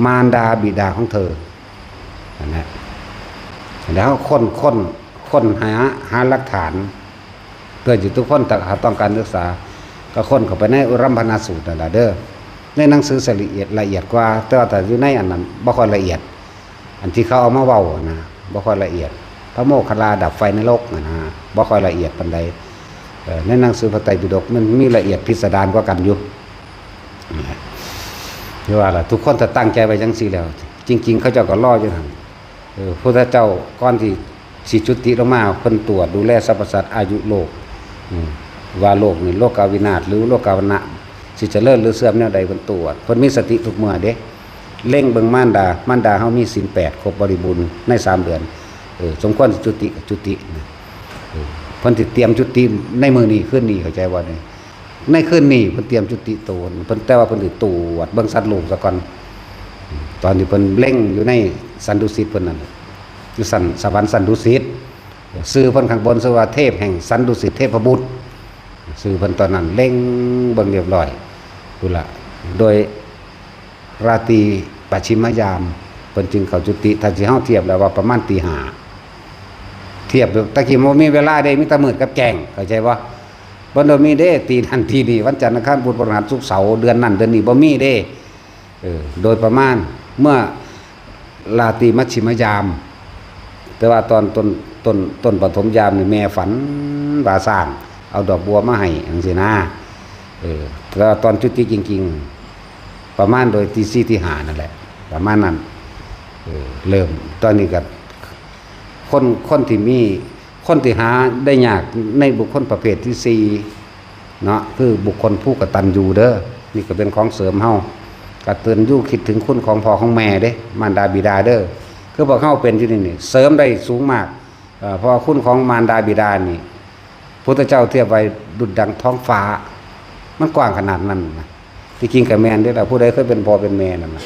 มารดาบิดาของเธอ นั่นแหละ แล้วค้น ค้น ค้นหา หาหลักฐาน เพื่อที่ทุกคนถ้าหากต้องการศึกษา ก็ค้นเข้าไปในอุรัมพนาสูตรนั่นล่ะเด้อ ในหนังสือสิละเอียด ละเอียดกว่า แต่ว่าถ้าอยู่ในอันนั้นบ่ค่อยละเอียด อันที่เขาเอามาเว้านะ บ่ค่อยละเอียด พระโมคคัลลาดับไฟนรกนะ บ่ค่อยละเอียดปานใด เอ่อ ในหนังสือพระไตรปิฎกมันมีละเอียดพิสดารกว่ากันอยู่ คือว่าล่ะ ทุกคนถ้าตั้งใจไว้จังซี่แล้ว จริงๆ เขาเจ้าก็รออยู่หั่น เออ พุทธเจ้าก่อนที่สิจุติลงมา เพิ่นตรวจดูแลสรรพสัตว์อายุโลก อืม ว่าโลกนี่โลกาวินาศหรือโลกาวัณณะ สิเจริญหรือเสื่อมแนวใด เพิ่นตรวจ เพิ่นมีสติทุกเมื่อเด้ เล็งเบิ่งมารดา มารดาเฮามีศีลแปดครบบริบูรณ์ในสามเดือน เออ สมควรสิจุติก็จุตินะ เออ เพิ่นสิเตรียมจุติในมื้อนี้คืนนี้ เข้าใจบ่นี่ ในคืนนี้เพิ่นเตรียมจุติโต เพิ่น แต่ว่าเพิ่นสิตรวจเบิ่งสัตว์โลกซะก่อน ตอนที่เพิ่นเล็งอยู่ในสันดุสิตเพิ่นนั่น อยู่สัน สวรรค์สันดุสิต ชื่อเพิ่นข้างบนชื่อว่าเทพแห่งสันดุสิตเทพบุตร ชื่อเพิ่นตอนนั้นเล็งเบิ่งเรียบร้อยพุ้นละ โดยราตรีปัจฉิมยาม เพิ่นจึงเข้าจุติ ถ้าสิเฮาเทียบแล้วว่าประมาณตีห้า เทียบตะกี้บ่มีเวลาเด้ มีแต่มืดกับแจ้ง เข้าใจบ่ บ่ได้มีเด้ ตีนั่นตีนี่ วันจันทร์อังคารพุธพฤหัสศุกร์เสาร์ เดือนนั้นเดือนนี้ บ่มีเด้ เออ โดยประมาณ เมื่อราตรีมัชชิมยาม แต่ว่าตอนต้น ต้น ต้นปฐมยามนี่แม่ฝันว่าช้างเอาดอกบัวมาให้จั่งซี้นะ เออ แต่ว่าตอนจุติจริงๆ ประมาณโดยตีสี่ตีห้านั่นแหละ ประมาณนั้น เออ เริ่ม ตอนนี้ก็ คน คนที่มี คนที่หาได้ยากในบุคคลประเภทที่สี่เนาะ คือบุคคลผู้กตัญญูเด้อ นี่ก็เป็นของเสริมเฮา กตัญญูคิดถึงคุณของพ่อของแม่เด้ มารดาบิดาเด้อ คือพวกเฮาเป็นอยู่นี่นี่ เสริมได้สูงมาก เอ่อ เพราะว่าคุณของมารดาบิดานี่ พุทธเจ้าเทียบไว้ดุจดังท้องฟ้า มันกว้างขนาดนั้นนะ ที่จริงก็แม่นเด้ล่ะ ผู้ใดเคยเป็นพ่อเป็นแม่นั่นน่ะ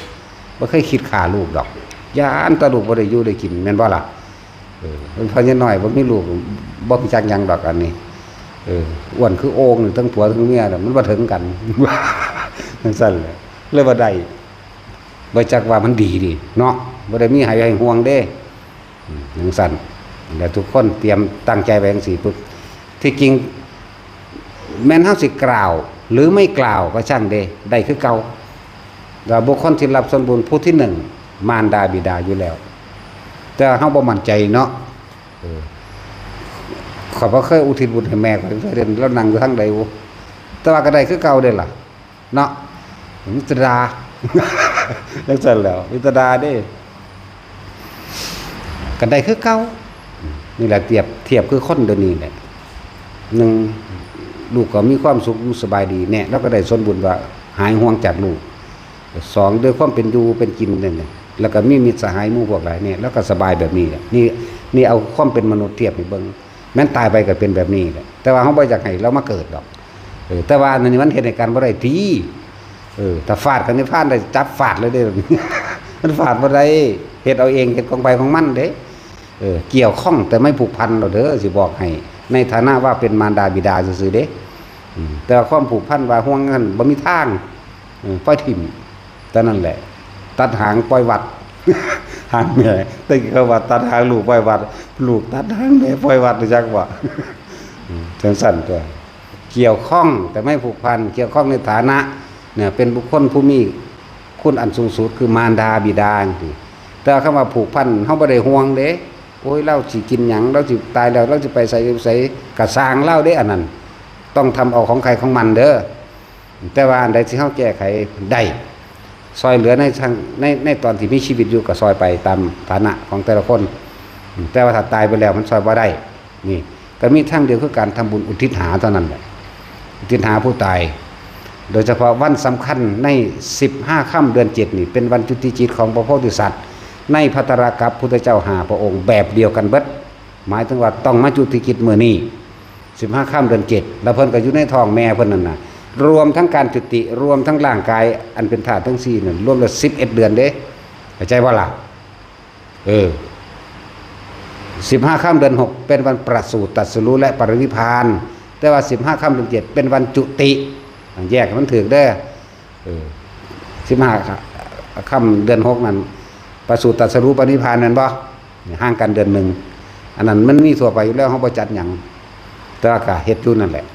บ่เคยคิดฆ่าลูกดอก ย้านแต่ลูกบ่ได้อยู่ได้กิน แม่นบ่ล่ะ เออ เป็นพ่อใหญ่น้อยบ่มีลูก บ่รู้จักหยังดอกอันนี้ เออ อ้วนคือโอ่งนี่ ทั้งผัวทั้งเมียน่ะ มันบ่ถึงกัน จั่งซั้นแหละ เลยบ่ได้ บ่จักว่ามันดีดิเนาะ บ่ได้มีให้ ให้ห่วงเด้ อืม จั่งซั้น แล้วทุกคนเตรียมตั้งใจไว้จั่งซี้ปุ๊บ ที่จริง แม่นเฮาสิกล่าว หรือไม่กล่าวก็ช่างเด้ ได้คือเก่า ว่าบุคคลที่รับส่วนบุญผู้ที่หนึ่ง มารดาบิดาอยู่แล้ว แต่เฮาบ่มั่นใจเนาะ เออ ข้อยบ่เคยอุทิศบุญให้แม่ข้อยจักเทื่อเด้ ลาวนั่งอยู่ทางใดบุ แต่ว่าก็ได้คือเก่าเด้ล่ะ เนาะ มิตรดา จังซั่นแหล้ว มิตรดาเด้ ก็ได้คือเก่า นี่แหละเทียบ เทียบคือคนเดี๋ยวนี้แหละ หนึ่ง ลูกก็มีความสุขอยู่สบายดีเนี่ย แล้วก็ได้ส่วนบุญว่าหายห่วงจากลูก สอง ด้วยความเป็นอยู่เป็นกินเนี่ย แล้วก็มีมิตรสหายหมู่พวกหลายเนี่ย แล้วก็สบายแบบนี้แหละ นี่ นี่เอาความเป็นมนุษย์เทียบให้เบิ่ง แม่นตายไปก็เป็นแบบนี้แหละ แต่ว่าเฮาบ่อยากให้ลาวมาเกิดดอก เออ แต่ว่าอันนี้มันเฮ็ดให้กันบ่ได้ติ เออ ถ้าฟาดกันในพานได้จับฟาดเลยเด้ มันฟาดบ่ได้ เฮ็ดเอาเอง เฮ็ดของไผของมันเด้ เออ เกี่ยวข้องแต่ไม่ผูกพันดอกเด้อ สิบอกให้ ในฐานะว่าเป็นมารดาบิดาซื่อๆเด้ อืม แต่ว่าความผูกพันว่าห่วงกันบ่มีทาง เออ ปล่อยถิ่ม เท่านั้นแหละ ตัดหางปล่อยวัด หางแม่ แต่เขาว่าตัดหางลูกปล่อยวัด ลูกตัดหางแม่ปล่อยวัด รู้จักบ่ อืม จังซั่นตัว เกี่ยวข้องแต่ไม่ผูกพัน เกี่ยวข้องในฐานะ เนี่ย เป็นบุคคลผู้มีคุณอันสูงสุดคือมารดาบิดาจังซี้ แต่คำว่าผูกพัน เฮาบ่ได้ห่วงเด้ โอ้ย ลาวสิกินหยัง ลาวสิตายแล้ว ลาวสิไปไสอยู่ไส ก็ซ่างลาวเด้ อันนั้น ต้องทำเอาของใครของมันเด้อ แต่ว่าอันใดที่เฮาแก้ไขได้ ซอยเหลือในทาง ใน ในตอนที่มีชีวิตอยู่ก็ซอยไปตามฐานะของแต่ละคน แต่ว่าถ้าตายไปแล้วมันซอยบ่ได้ นี่ ก็มีทางเดียวคือการทำบุญอุทิศหาเท่านั้นแหละ อุทิศหาผู้ตาย โดยเฉพาะวันสำคัญในสิบห้าค่ำเดือนเจ็ดนี่ เป็นวันจุติจิตของพระโพธิสัตว์ ในภัทรกัปปุทธเจ้าห้าพระองค์แบบเดียวกันเบิด หมายถึงว่าต้องมาจุติจิตมื้อนี้ สิบห้าค่ำเดือนเจ็ด แล้วเพิ่นก็อยู่ในท้องแม่เพิ่นนั่นน่ะ รวมทั้งการจุติ รวมทั้งร่างกายอันเป็นธาตุทั้งสี่นั่น รวมแล้วสิบเอ็ดเดือนเด้ เข้าใจบ่ล่ะ เออ สิบห้าค่ำเดือนหก เป็นวันประสูติตรัสรู้และปรินิพพาน แต่ว่าสิบห้าค่ำเดือนเจ็ด เป็นวันจุติ แยกให้มันถูกเด้อ เออ สิบห้าค่ำเดือนหกนั่น ประสูติตรัสรู้ปรินิพพานแม่นบ่ ห่างกันเดือนหนึ่ง อันนั้นมันมีทั่วไปอยู่แล้ว เฮาบ่จัดหยัง แต่ว่าก็เฮ็ดอยู่นั่นแหละ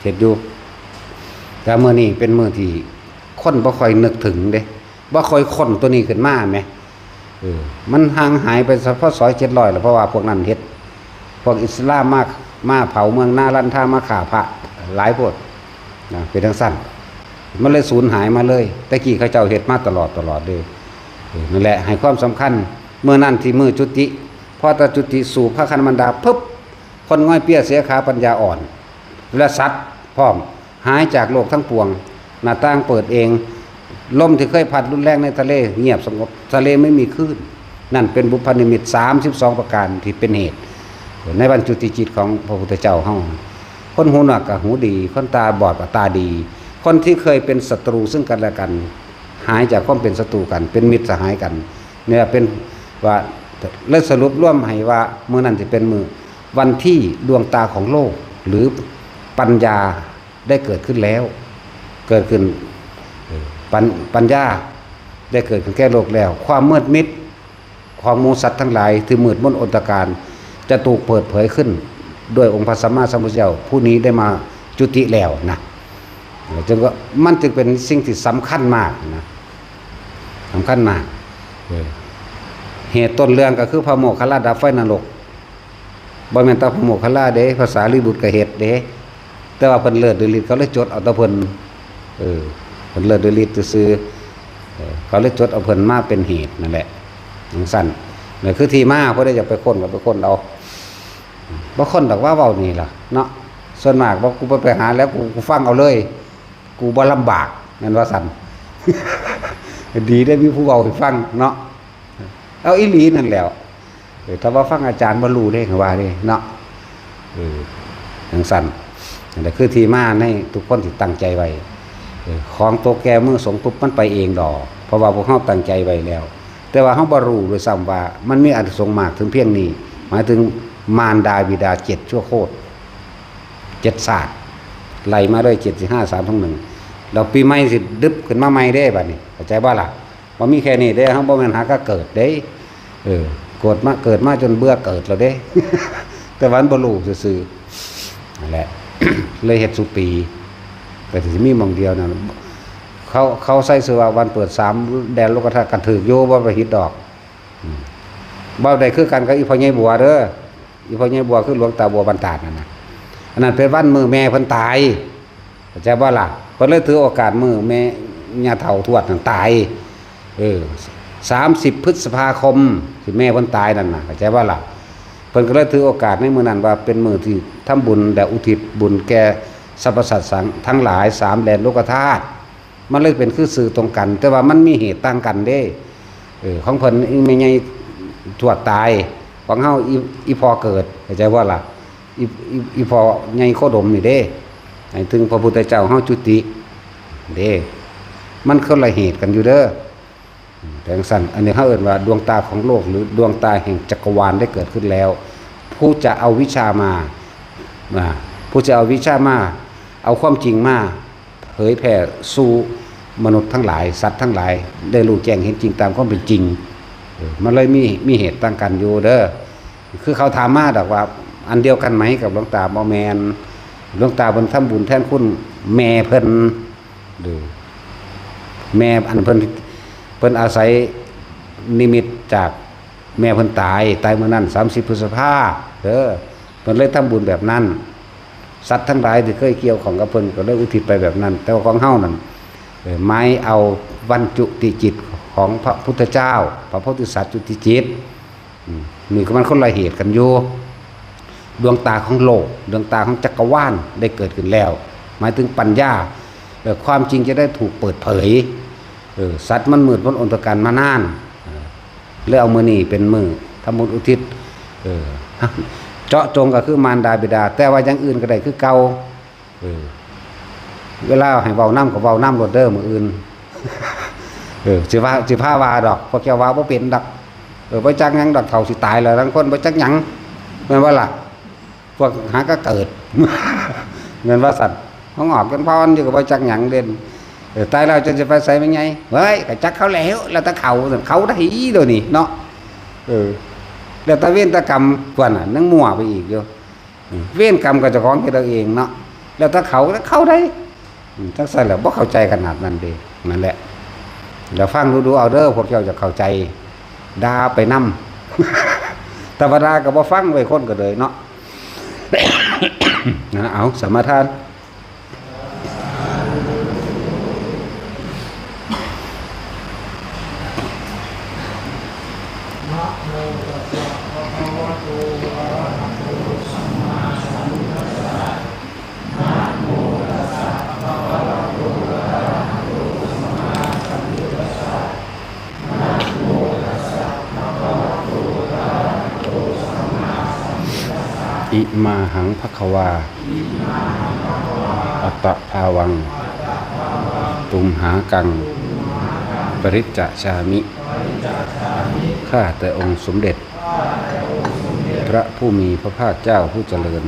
เฮ็ดอยู่ แต่มื้อนี้เป็นมื้อที่คนบ่ค่อยนึกถึงเด้ บ่ค่อยค้นตัวนี้ขึ้นมาแหม เออ มันห่างหายไปเฉพาะซอยเจ็ดร้อยแล้ว เพราะว่าพวกนั้นเฮ็ด พวกอิสลามมา มาเผาเมืองนารันทา มาฆ่าพระหลายโพดนะ เป็นจังซั่น มันเลยสูญหายมาเลย แต่กี้เขาเจ้าเฮ็ดมาตลอด ตลอดเลย เออ นั่นแหละ ให้ความสำคัญ มื้อนั้นที่มื้อจุติ พอตะจุติสู่พระคันมันดาปุ๊บ คนง่อยเปี้ยเสียขาปัญญาอ่อน และสัตว์พร้อม หายจากโลกทั้งปวง หน้าต่างเปิดเอง ลมที่เคยพัดรุนแรงในทะเลเงียบสงบ ทะเลไม่มีคลื่น นั่นเป็นบุพนิมิตสามสิบสองประการที่เป็นเหตุ ในวันจุติจิตของพระพุทธเจ้าเฮา คนหูหนวกก็หูดี คนตาบอดก็ตาดี คนที่เคยเป็นศัตรูซึ่งกันและกัน หายจากความเป็นศัตรูกัน เป็นมิตรสหายกัน เนี่ยเป็นว่า เลยสรุปรวมให้ว่ามื้อนั้นสิเป็นมื้อวันที่ดวงตาของโลก หรือปัญญาได้เกิดขึ้นแล้ว เกิดขึ้น เอ่อ ปัญ- ปัญญาได้เกิดขึ้นแก่โลกแล้ว ความมืดมิดของหมู่สัตว์ทั้งหลายที่มืดมนอนตการ จะถูกเปิดเผยขึ้น ด้วยองค์พระสัมมาสัมพุทธเจ้าผู้นี้ได้มาจุติแล้วนะ เออ จึงก็ มันจึงเป็นสิ่งที่สำคัญมากนะ สำคัญมาก เออ เหตุต้นเรื่องก็คือพระโมคคัลลาดับไฟนรก บ่แม่นแต่พระโมคคัลลาเด้ พระสารีบุตรก็เฮ็ดเด้ แต่ว่าเพิ่นเลิศด้วยฤทธิ์ เขาเลยจดเอาแต่เพิ่น เออ เพิ่นเลิศด้วยฤทธิ์ซื่อๆ เออ เขาเลยจดเอาเพิ่นมาเป็นเหตุนั่นแหละ จังซั่น นั่นคือที่มา ผู้ใดอยากไปค้นก็ไปค้นเอา บ่ค้นดอกว่าเว้านี่ล่ะเนาะ ส่วนมากว่ากูบ่ไปหาแล้ว กู- กูฟังเอาเลย กูบ่ลำบาก แม่นว่าซั่น ดีได้มีผู้เว้าให้ฟังเนาะ เอาอีหลีนั่นแหล้ว เออ ถ้าว่าฟังอาจารย์บ่รู้เด้ ว่าเด้เนาะ เออ จังซั่น นั่นแหละคือที่มาในทุกคนที่ตั้งใจไว้ เออ ของตกแก่มือสงฆ์ปุ๊บมันไปเองดอก เพราะว่าพวกเฮาตั้งใจไว้แล้ว แต่ว่าเฮาบ่รู้ด้วยซ้ำว่ามันมีอานิสงส์มากถึงเพียงนี้ หมายถึงมารดาบิดาเจ็ดชั่วโคตร เจ็ดชาติ ไล่มาเลย เจ็ดสิบห้า สาม สอง หนึ่ง แล้วปีใหม่สิดึบขึ้นมาใหม่เด้ บัดนี้ เข้าใจบ่ล่ะ บ่มีแค่นี้เด้ เฮาบ่แม่นหากะเกิดเด้ เออ เกิดมา- เกิดมาจนเบื่อเกิดแล้วเด้ แต่ว่ามันบ่รู้ซื่อๆ นั่นแหละ เลยเฮ็ดซุปี ก็สิมีหม่องเดียวนั่น เขา เขาใส่ชื่อว่าวันเปิดสามแดนโลกธาตุ กันถืกอยู่ บ่ไปผิดดอก อืม บ่ได้คือกันกับอีพ่อใหญ่บัวเด้อ อีพ่อใหญ่บัวคือหลวงตาบัวบ้านตาดนั่นน่ะ อันนั้นเป็นวันมื้อแม่เพิ่นตาย เข้าใจบ่ล่ะ เพิ่นเลยถือโอกาสมื้อแม่ย่าเฒ่าทวดนั่นตาย เออ สามสิบ พฤษภาคม ที่แม่เพิ่นตายนั่นน่ะ เข้าใจบ่ล่ะ เพิ่นก็เลยถือโอกาสในมื้อนั้นว่าเป็นมื้อที่ทำบุญและอุทิศบุญแก่สรรพสัตว์สัง ทั้งหลายสามแดนโลกธาตุ มันเลยเป็นคือชื่อตรงกัน แต่ว่ามันมีเหตุต่างกันเด้ เออ ของเพิ่นอีแม่ใหญ่ทวดตาย ของเฮาอี อีพ่อเกิด เข้าใจบ่ล่ะ อี อี อีพ่อใหญ่โคดมนี่เด้ หมายถึงพระพุทธเจ้าเฮาจุติ เด้ มันคนละเหตุกันอยู่เด้อ อืม แต่จั่งซั้น อันนี้เฮาเอิ้นว่าดวงตาของโลก หรือดวงตาแห่งจักรวาลได้เกิดขึ้นแล้ว ผู้จะเอาวิชามา อ่า ผู้จะเอาวิชามา เอาความจริงมาเผยแผ่สู่มนุษย์ทั้งหลาย สัตว์ทั้งหลาย ได้รู้แจ้งเห็นจริงตามความเป็นจริง เออ มันเลยมี มีเหตุต่างกันอยู่เด้อ คือเขาถามมาดอกว่า อันเดียวกันไหมกับหลวงตา บ่แม่น หลวงตาเพิ่นทำบุญแทนคุณแม่เพิ่น หรือแม่อันเพิ่น เพิ่นอาศัยนิมิตจากแม่เพิ่นตาย ตายมื้อนั้น สามสิบ พฤษภา เด้อ เพิ่นเลยทำบุญแบบนั้น สัตว์ทั้งหลายที่เคยเกี่ยวข้องกับเพิ่นก็เลยอุทิศไปแบบนั้น แต่ว่าของเฮานั่น เอ่อ หมายเอาวันจุติจิตของพระพุทธเจ้า พระโพธิสัตว์จุติจิต อืม นี่ก็มันคนละเหตุกันอยู่ ดวงตาของโลก ดวงตาของจักรวาลได้เกิดขึ้นแล้ว หมายถึงปัญญา เอ่อ ความจริงจะได้ถูกเปิดเผย เออ สัตว์มันมืดมนอนทการมานาน เออ เลยเอามื้อนี้เป็นมื้อทำบุญอุทิศ เออ เจาะจงก็คือมารดาบิดา แต่ว่าอย่างอื่นก็ได้คือเก่า เออ เวลาให้เว้านำก็เว้านำโลดเด้อมื้ออื่น เออ สิว่า สิพาว่าดอก พวกเจ้าว่าบ่เป็นดอก เออ บ่จักหยังดอก เฒ่าสิตายแล้ว ลางคนบ่จักหยัง แม่นบ่ล่ะ พวกหาก็เกิด แม่นว่าซั่น ของออกกันพอนอยู่ก็บ่จักหยังเด่น เออ ตายแล้วจะสิไปไสแม่นไง เฮ้ย ก็จักเขาแล้ว แล้วแต่เขา เขาได้เดี๋ยวนี้เนาะ เออ แล้วแต่เวรแต่กรรมกว่าน่ะ ยังมั่วไปอีกอยู่ เวรกรรมก็เจ้าของเฮ็ดเอาเองเนาะ แล้วแต่เขา แล้วเขาได้ อืม จังซั่นแหละ บ่เข้าใจขนาดนั้นเด้ นั่นแหละ แล้วฟังดูๆเอาเด้อ พวกเจ้าจะเข้าใจ ด่าไปนำ ธรรมดาก็บ่ฟังเว้ย คนก็เลยเนาะ นะ เอา สมาทาน อิมาหังภะคะวา อัตตะภาวัง ตุมหากัง ปริจจามิ ข้าแต่องค์สมเด็จ พระผู้มีพระภาคเจ้าผู้เจริญ